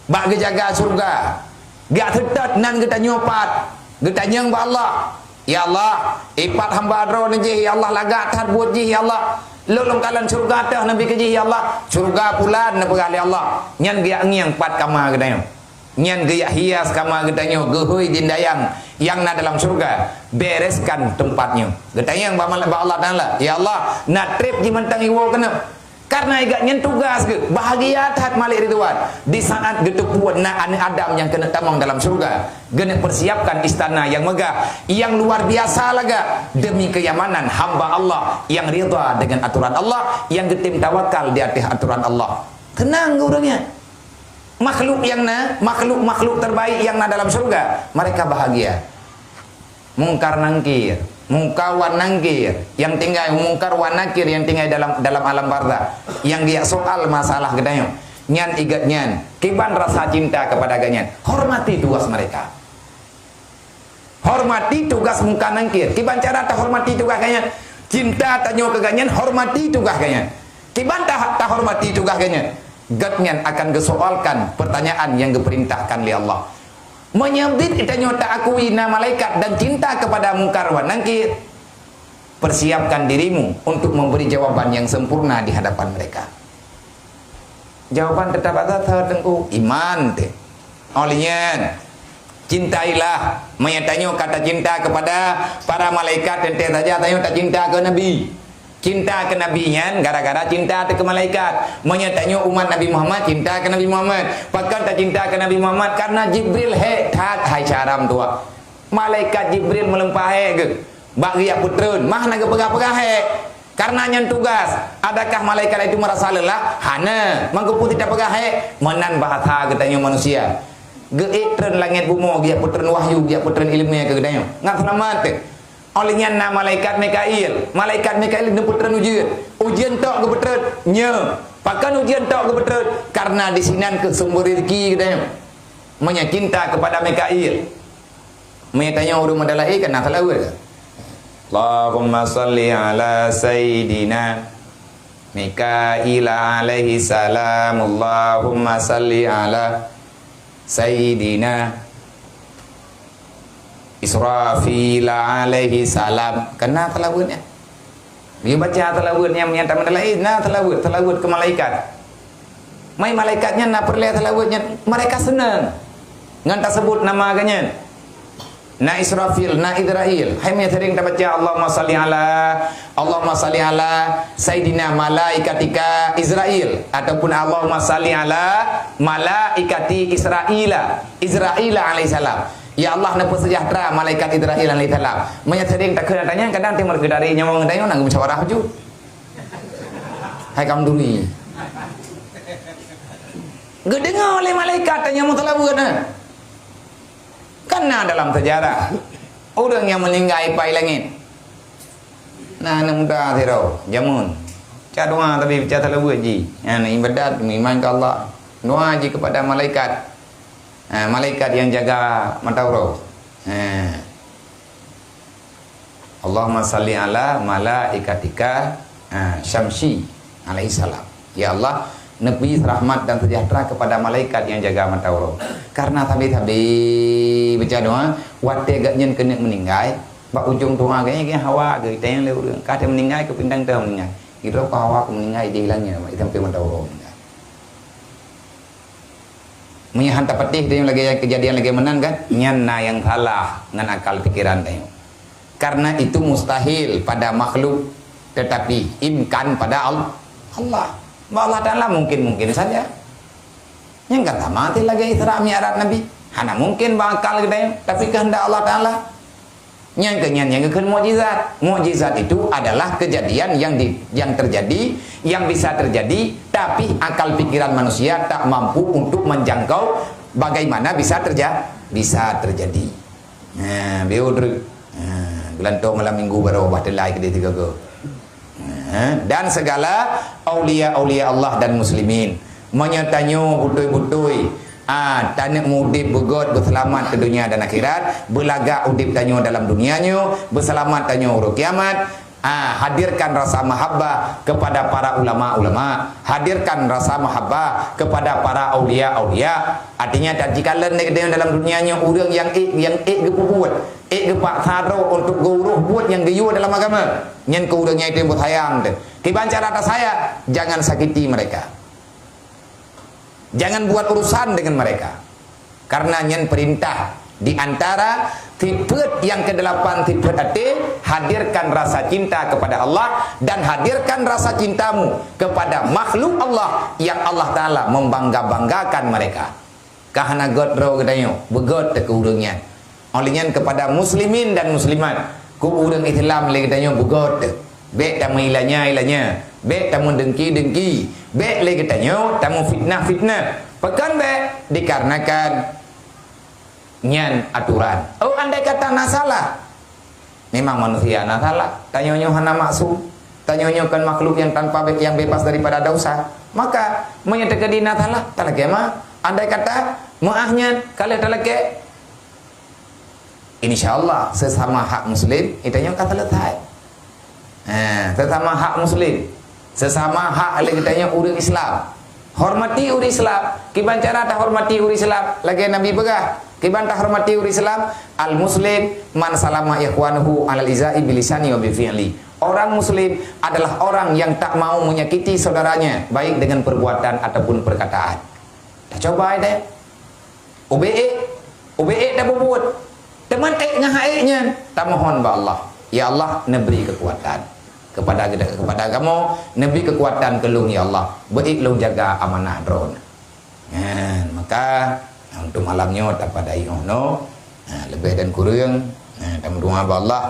bak geujaga syurga. Geujak seutôt nan geutanyoe pat, geutanyong bak Allah. Ya Allah, ipat hamba droeneuh jih, ya Allah, lagak that buet jih, ya Allah. Lôn lôn kalon syurga teuh neubi keu jih, ya Allah. Syurga pulan neupeugah lé Allah. Nyan geujak ngieng pat kama geutanyoe. Nyan geujak hias kama geutanyoe geuhôi dindayang nyang na dalam syurga. Bereskan teumpat nyoe. Geutanyong bak malaikat Allah Taala, "Ya Allah, na treb jih mantong iwoe keunoe." Karena i gobnyan tugas geuh, bahagia that Malik Ridwan di saat geuteupeue na aneuk Adam nyang keuneuk tamong dalam syurga. Geuneuk persiapkan istana nyang megah, nyang luar biasa lagak demi kenyamanan hamba Allah nyang ridha dengan aturan Allah, nyang geutem tawakal di ateueh aturan Allah. Teunang geuh ureuëng nyan. Makhluk nyang na, makhluk-makhluk terbaik nyang na dalam syurga, mereka bahagia. Mungkar Nangkir, Mungkar wan Nangkir, nyang tinggai Mungkar wan Nakir nyang tinggai dalam, dalam alam barzakh, nyang geujak soal masalah geutanyoe. Nyan i gobnyan, kiban rasa cinta kepada gobnyan, hormati tugas mereka. Hormati tugas Mungkar Nangkir. Kiban cara tahormati tugas gobnyan? Cinta tanyoe keu gobnyan, hormati tugas gobnyan. Kiban ta-, tahormati tugas gobnyan? Gobnyan akan geusoalkan pertanyaan nyang geupeurintahkan lé Allah. Meunyoe biet tanyoe taakui na malaikat dan cinta kepada Mungkar wan Nangkir, persiapkan dirimu untuk memberi jawaban yang sempurna di hadapan mereka. Jawaban teutap asai, Teungku, iman teuh. Óh lheueh nyan, cintailah. Meunyoe tanyoe ka tacinta kepada para malaikat, teuntée saja tanyoe tacinta keu Nabi. Cinta keu Nabi nyan gara-gara cinta teuh keu malaikat. Meunyoe tanyoe umat Nabi Muhammad, cinta keu Nabi Muhammad. Pakon tacinta keu Nabi Muhammad? Karena Jibril hék that, hai syedara meutuah. Malaikat Jibril meulimpah hék geuh. Bak geujak peutreun, mah hana geupeugah-peugah hék. Karena nyan tugas. Adakah malaikat itu merasa lelah? Hana. Mangkeupeue tapeugah hék? Meunan bahasa geutanyoe manusia. Geuék treun langét bumoe, geujak peutreun wahyu, geujak peutreun iéleumé keu geutanyoe. Ngat seulamat teuh. Óh lheueh nyan na malaikat Mikail. Malaikat Mikail neupeutreun ujeuen. Ujeuen tok geupeutreun. Nyo. Pakon ujeuen tok geupeutreun? Karena di sinan keuh sumber rezeki geutanyoe. Meunyoe cinta kepada Mikail. Meunyoe tanyoe ureuëng meudala'i kan na seulaweuet. Allahumma salli ala Sayyidina Mikail alaihi salam. Allahumma salli ala Sayyidina Israfil alaihi salam. Kan na seulaweuet nyan. Dia baca seulaweuet nyang, nyang tamat laén, na seulaweuet, seulaweuet keu malaikat. Mai malaikat nyan na peureulée seulaweuet nyan, mereka senang ngon tasebut nama geuh nyan. Na Israfil, na Izrail. Hai meunyoe sering tabaca Allahumma salli ala, Allahumma salli ala Sayyidina malaikatika Izrail ataupun Allahumma salli ala malaikati Israila, Izraila alaihissalam. Ya Allah, neupeusejahtera malaikat Izrail alaihissalam. Meunyoe sering takheun tanyong, kadang timur keudari nyawong tanyoe na geumusyawarah ju. Hai kaum duri. Geudeungoe lé malaikat tanyoe meuseulaweuet na. Kan na dalam sejarah ureuëng nyang meuninggai pai langét. Na aneuk muda sidroe, jameun. Ca doa tapi ca seulaweuet jih. Nyan ibadat, meuiman keu Allah. Doa jih kepada malaikat. Ha, malaikat nyang jaga mata uroe. Ha. Allahumma salli ala malaikatika, ha, Syamsi alaihissalam. Ya Allah, neubri rahmat dan sejahtera kepada malaikat nyang jaga mata uroe. Karena sabe-sabe baca doa, watée gobnyan keuneuk meuninggai, bak ujong doa gobnyan, gobnyan hawa geuh, tanyong lé ureuëng, ka teuh meuninggai, keu pintang teuh meuninggai. Sidroe keu hawa keu meuninggai, di langét, sampai mata uroe meuninggai. Meunyoe han tapatéh tanyoe lagée nyang keujadian lagée meunan kan, nyan na nyang salah ngon akal pikiran tanyoe. Karena itu mustahil pada makhluk, tetapi imkan pada Al-, Allah. Bak Allah Taala mungkin-mungkin saja. Nyang ka sama ti lagée Isra Mi'raj Nabi. Hana mungkin bak akal geutanyoe, tapi kehendak Allah Taala. Nyang keu nyan nyang geukheun mukjizat. Mukjizat itu adalah kejadian yang di, yang terjadi, yang bisa terjadi, tapi akal pikiran manusia tak mampu untuk menjangkau bagaimana bisa terja-, bisa terjadi. Ha, bieu treuk. Ha, geulantoe malam minggu baroe bah teulai keudeh tiga go. Ha, dan segala aulia-aulia Allah dan muslimin. Meunyoe tanyoe beutôi-beutôi, ah, taneuk udeb beugöt beuseulamat keu dunia dan akhirat, beulagak udeb tanyoe dalam dunia nyoe, beuseulamat tanyoe uroe kiamat, ah, hadirkan rasa mahabbah kepada para ulama-ulama, hadirkan rasa mahabbah kepada para aulia-aulia. Artinya, tajikalon lé geutanyoe dalam dunia nyoe ureuëng nyang ék, nyang ék geupeubuet, ék geupaksa droe untuk geuuroh buet nyang geuyue dalam agama. Nyan keu ureuëng nyang itu beusayang teuh. Kiban cara tasayang, jangan sakiti mereka. Jangan buat urusan dengan mereka. Karena nyan perintah di antara sifat yang kedelapan, sifat até, hadirkan rasa cinta kepada Allah dan hadirkan rasa cintamu kepada makhluk Allah yang Allah Taala membangga-banggakan mereka. Ka hana göt droe geutanyoe, beugöt teuh keu ureuëng nyan. Óh lheueh nyan kepada muslimin dan muslimat, keu ureuëng Islam lé geutanyoe beugöt teuh. Bék tameuilanya-ilanya, bék tameudengki-dengki, bék lé geutanyoe tameufitnah-fitnah. Pakon bék? Dikarenakan nyan aturan. Oh, andai kata na salah, memang manusia na salah. Tanyoe nyoe hana maksum. Tanyoe nyoe kan makhluk yang tanpa be-, yang bebas daripada dosa. Maka, meunyoe teukeudi na salah, talakée ma. Andai kata meuáh nyan ka lheueh talakée, insya Allah sesama hak muslim, geutanyoe ka selesai. Ha, sesama hak muslim, sesama hak lé geutanyoe ureuëng Islam. Hormati ureuëng Islam. Kiban cara tahormati ureuëng Islam? Lagée Nabi peugah, kiban tahormati ureuëng Islam, "Al-muslim man salama ikhwanuhu alal izai bilisani wa bifi'li." Orang muslim adalah orang yang tak mau menyakiti saudaranya, baik dengan perbuatan ataupun perkataan. Tacoba deh. Ubé ék, ubé ék tapubuet. Teuma ék ngon hak ék nyan, tamohon bak Allah. Ya Allah, neubri keukuatan kepada, kepada kamoe, neubri keukuatan keu lôn, ya Allah. Beu ék lôn jaga amanah Droeneuh. Nyan, maka, untuk malam nyoe tapadai 'oh noe. Nah, leubeh dan kureueng, nah, tameudoá bak Allah.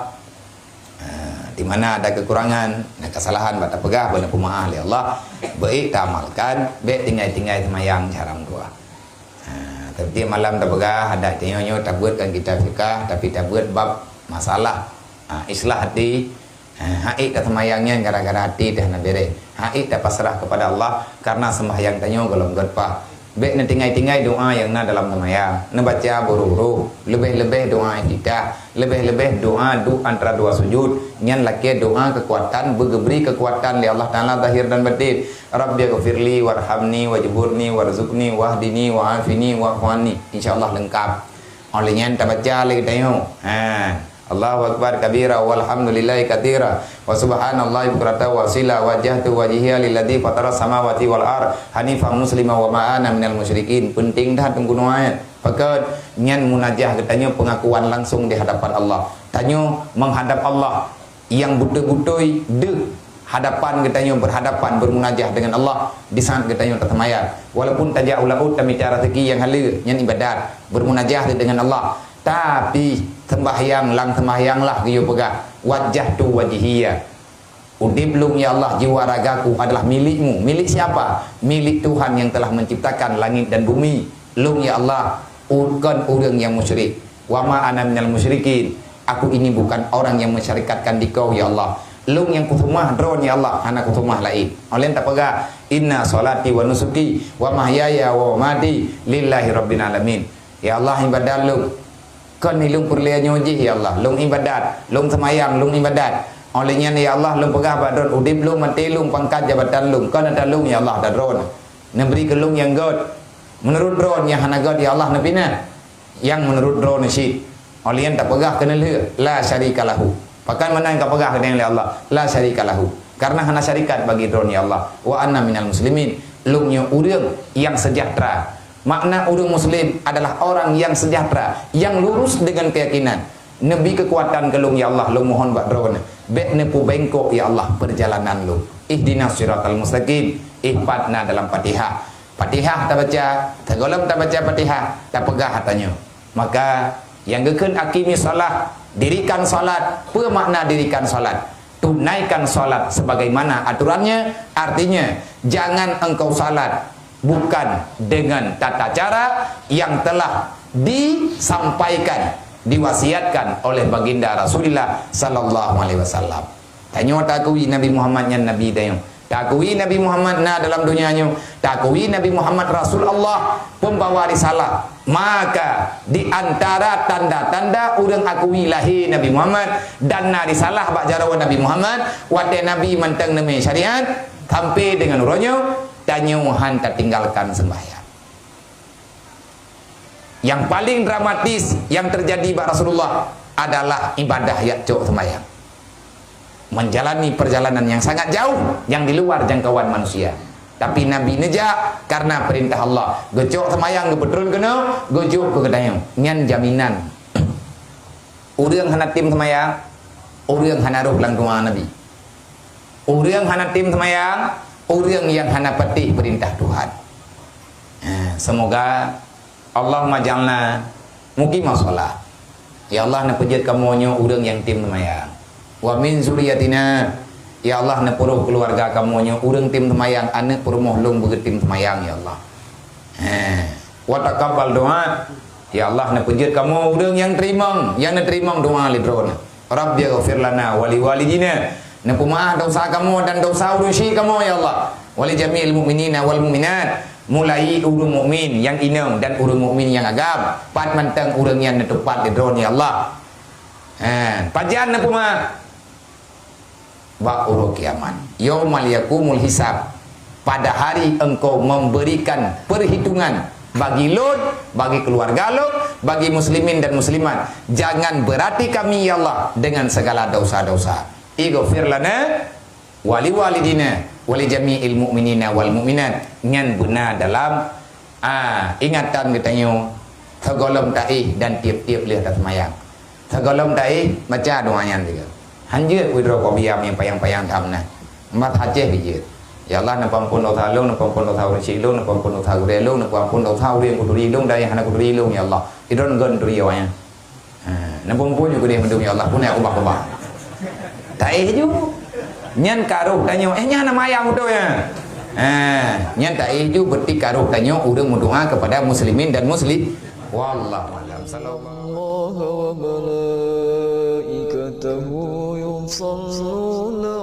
Ha, di mana ada kekurangan, na kesalahan bak tapeugah, beu neupeumaáh lé Allah, beu ék taamalkan, bék tinggai-tinggai seumayang cara meudoá. Ha, tapi malam tapeugah, adat tanyoe nyoe tabeuet kan kitab fikah, tapi tabeuet bab masalah, ha, islah hati. Ha, han ék taseumayang nyan gara-gara hati teuh hana béreh. Han ék tapasrah kepada Allah karena seumayang tanyoe gohlom göt paih. Bék neutinggai-tinggai doá nyang na dalam seumayang. Neubaca beururoh, leubeh-leubeh doá iftitah, leubeh-leubeh doá duek antara dua sujud. Nyan lakée doá keukuatan, beugeubri keukuatan lé Allah Taala zahir dan batin. "Rabbighfirli warhamni wajburni warzuqni wahdini wa'afini wa'fu anni." Insya Allah leungkap. Óh lheueh nyan tabaca lé geutanyoe. Ha. Allahu akbar kabira walhamdulillahi katsira wa subhanallahi bukratan wa asila. Wajjahtu wajhiya lilladzi fataras samawati wal ard hanifan muslima wa ma ana minal musyrikin. Penting that teungku nyoe. Pakon? Nyan munajah geutanyoe pengakuan langsung di hadapan Allah. Tanyoe menghadap Allah yang beutôi-beutôi deuh hadapan geutanyoe berhadapan bermunajah dengan Allah di saat geutanyoe taseumayang. Walaupun tajak u laôt tamita raseuki nyang haleue, nyan ibadat, bermunajah dengan Allah. Tapi, sembahyang lam sembahyang lah geuyue peugah, "Wajjahtu wajhiya." Udeb lôn, ya Allah, jiwa ragaku adalah milik-Mu. Milik siapa? Milik Tuhan yang telah menciptakan langit dan bumi. Lôn, ya Allah, u-, kon ureuëng nyang musyrik. "Wa ma ana minal musyrikin." Aku ini bukan orang yang mensyarikatkan dikau, ya Allah. Lôn nyang kuseumah Droeneuh, ya Allah, hana kuseumah laén. Óh lheueh tapeugah, "Inna sholati wa nusuki wa mahyaya wa mamati lillahi rabbil alamin." Ya Allah, ibadat lôn. Kon ni lôn peureulée nyoe jih, ya Allah. Lôn ibadat, lôn seumayang, lôn ibadat. Óh lheueh nyan, ya Allah, lôn peugah bak Droeneuh, udeb lôn, maté lôn, pangkat jabatan lôn, kon ata lôn, ya Allah, ata Droeneuh. Neubri keu lôn nyang göt. Meunurot Droeneuh nyang hana göt, ya Allah, neupinah. Nyang meunurot Droeneuh cit. Óh lheueh nyan tapeugah keuneulheueh, "La syarika lahu." Pakon meunan ka peugah keuneulheueh lé Allah, "La syarika lahu." Karena hana syarikat bagi Droeneuh, ya Allah. "Wa ana minal muslimin." Lôn nyoe ureuëng nyang seujahteura. Makna ureuëng muslim adalah orang yang sejahtera, yang lurus dengan keyakinan. Neubi keukuatan keu lôn, ya Allah, lôn mohon bak Droeneuh. Bék neupeubengkok, ya Allah, peurjalanan lôn. Ihdinas siratal mustaqim. Ih pat na dalam Fatihah. Fatihah tabaca, sigohlom tabaca Fatihah, tapeugah ata nyoe. Maka, nyang geukheun aqimi shalah, dirikan salat, peue makna dirikan salat? Tunaikan salat sebagaimana aturannya, artinya, jangan engkau salat bukan dengan tata cara yang telah disampaikan, diwasiatkan oleh Baginda Rasulullah sallallahu alaihi wasallam. Tanyoe takui Nabi Muhammad nyan nabi tanyoe. Takui Nabi Muhammad na dalam dunia nyoe. Takui Nabi Muhammad Rasul Allah, pembawa risalah. Maka, di antara tanda-tanda ureuëng akui lahé Nabi Muhammad dan na risalah bak jaroe Nabi Muhammad, watée Nabi mantong neumé syariat, sampai dengan uroe nyoe, tanyoe han tatinggalkan sembahyang. Yang paling dramatis yang terjadi bak Rasulullah adalah ibadah jak cok sembahyang. Menjalani perjalanan yang sangat jauh, yang di luar jangkauan manusia. Tapi Nabi neujak karena perintah Allah. Geucok sembahyang, geupeutrön keunoe, geujok keu geutanyoe. Nyan jaminan. Ureuëng hana tem sembahyang, ureuëng hana rhoh lam doa Nabi. Ureuëng hana tem sembahyang, ureuëng nyang hana patéh peurintah Tuhan. Eh, semoga Allahumma ja'alna muqimas shalah. Ya Allah, neupeujeuet kamoe nyoe ureuëng nyang tem sembahyang. Wa min zuriyatina, ya Allah, neupeurhoh keuluwarga kamoe nyoe ureuëng tem sembahyang, aneuëk peurumoh lôn beugeutem sembahyang, ya Allah. Eh, wa taqabbal doa. Ya Allah, neupeujeuet kamoe ureuëng nyang teurimong, nyang neuteurimong doa lé Droeneuh. Rabbighfir lana wa liwalidina. Neupeumaáh desya kamoe dan desya ureuëng syik kamoe, ya Allah. Wa li jami'il mu'minina wal mu'minat. Mulai ureuëng mukmin nyang inong dan ureuëng mukmin nyang agam. Pat mantong ureuëng nyang neuteupat lé Droeneuh, ya Allah. Ha, pajan neupeumaáh? Bak uroe kiamat. Yauma yaqumul hisab. Pada hari engkau memberikan perhitungan bagi lôn, bagi keluarga lôn, bagi muslimin dan muslimat. Jangan berati kami, ya Allah, dengan segala dosa-dosa. Ighfir lana wa liwalidina wa li jami'il mu'minina wal mu'minat. Nyan beuna dalam Ah, ingatan geutanyoe, sigohlom taéh dan tieb-tieb lheueh taseumayang. Sigohlom taéh, baca doa nyan sigoe. Hanjeuet widroe kubiam nyang panyang-panyang tham na. Mat Aceh bijeuet. Ya Allah, neupeuampon desya lôn, neupeuampon desya ureuëng syik lôn, neupeuampon desya gurée lôn, neupeuampon desya ureuëng nyang kuturi lôn dan nyang hana kuturi lôn, ya Allah. Idon gon turi awaknyan. Ha, neupeuampon ju keudeh mandum, ya Allah, pun ya ubah-ubah. Taéh ju. Nyan ka rhoh tanyoe, eh, nyan nama ayah mudo ya. Ha, nyan taéh ju berarti ka rhoh tanyoe ureuëng meudoa kepada muslimin dan muslim. Wallahu a'lam. Sallallahu wa malaikatahu yusalluna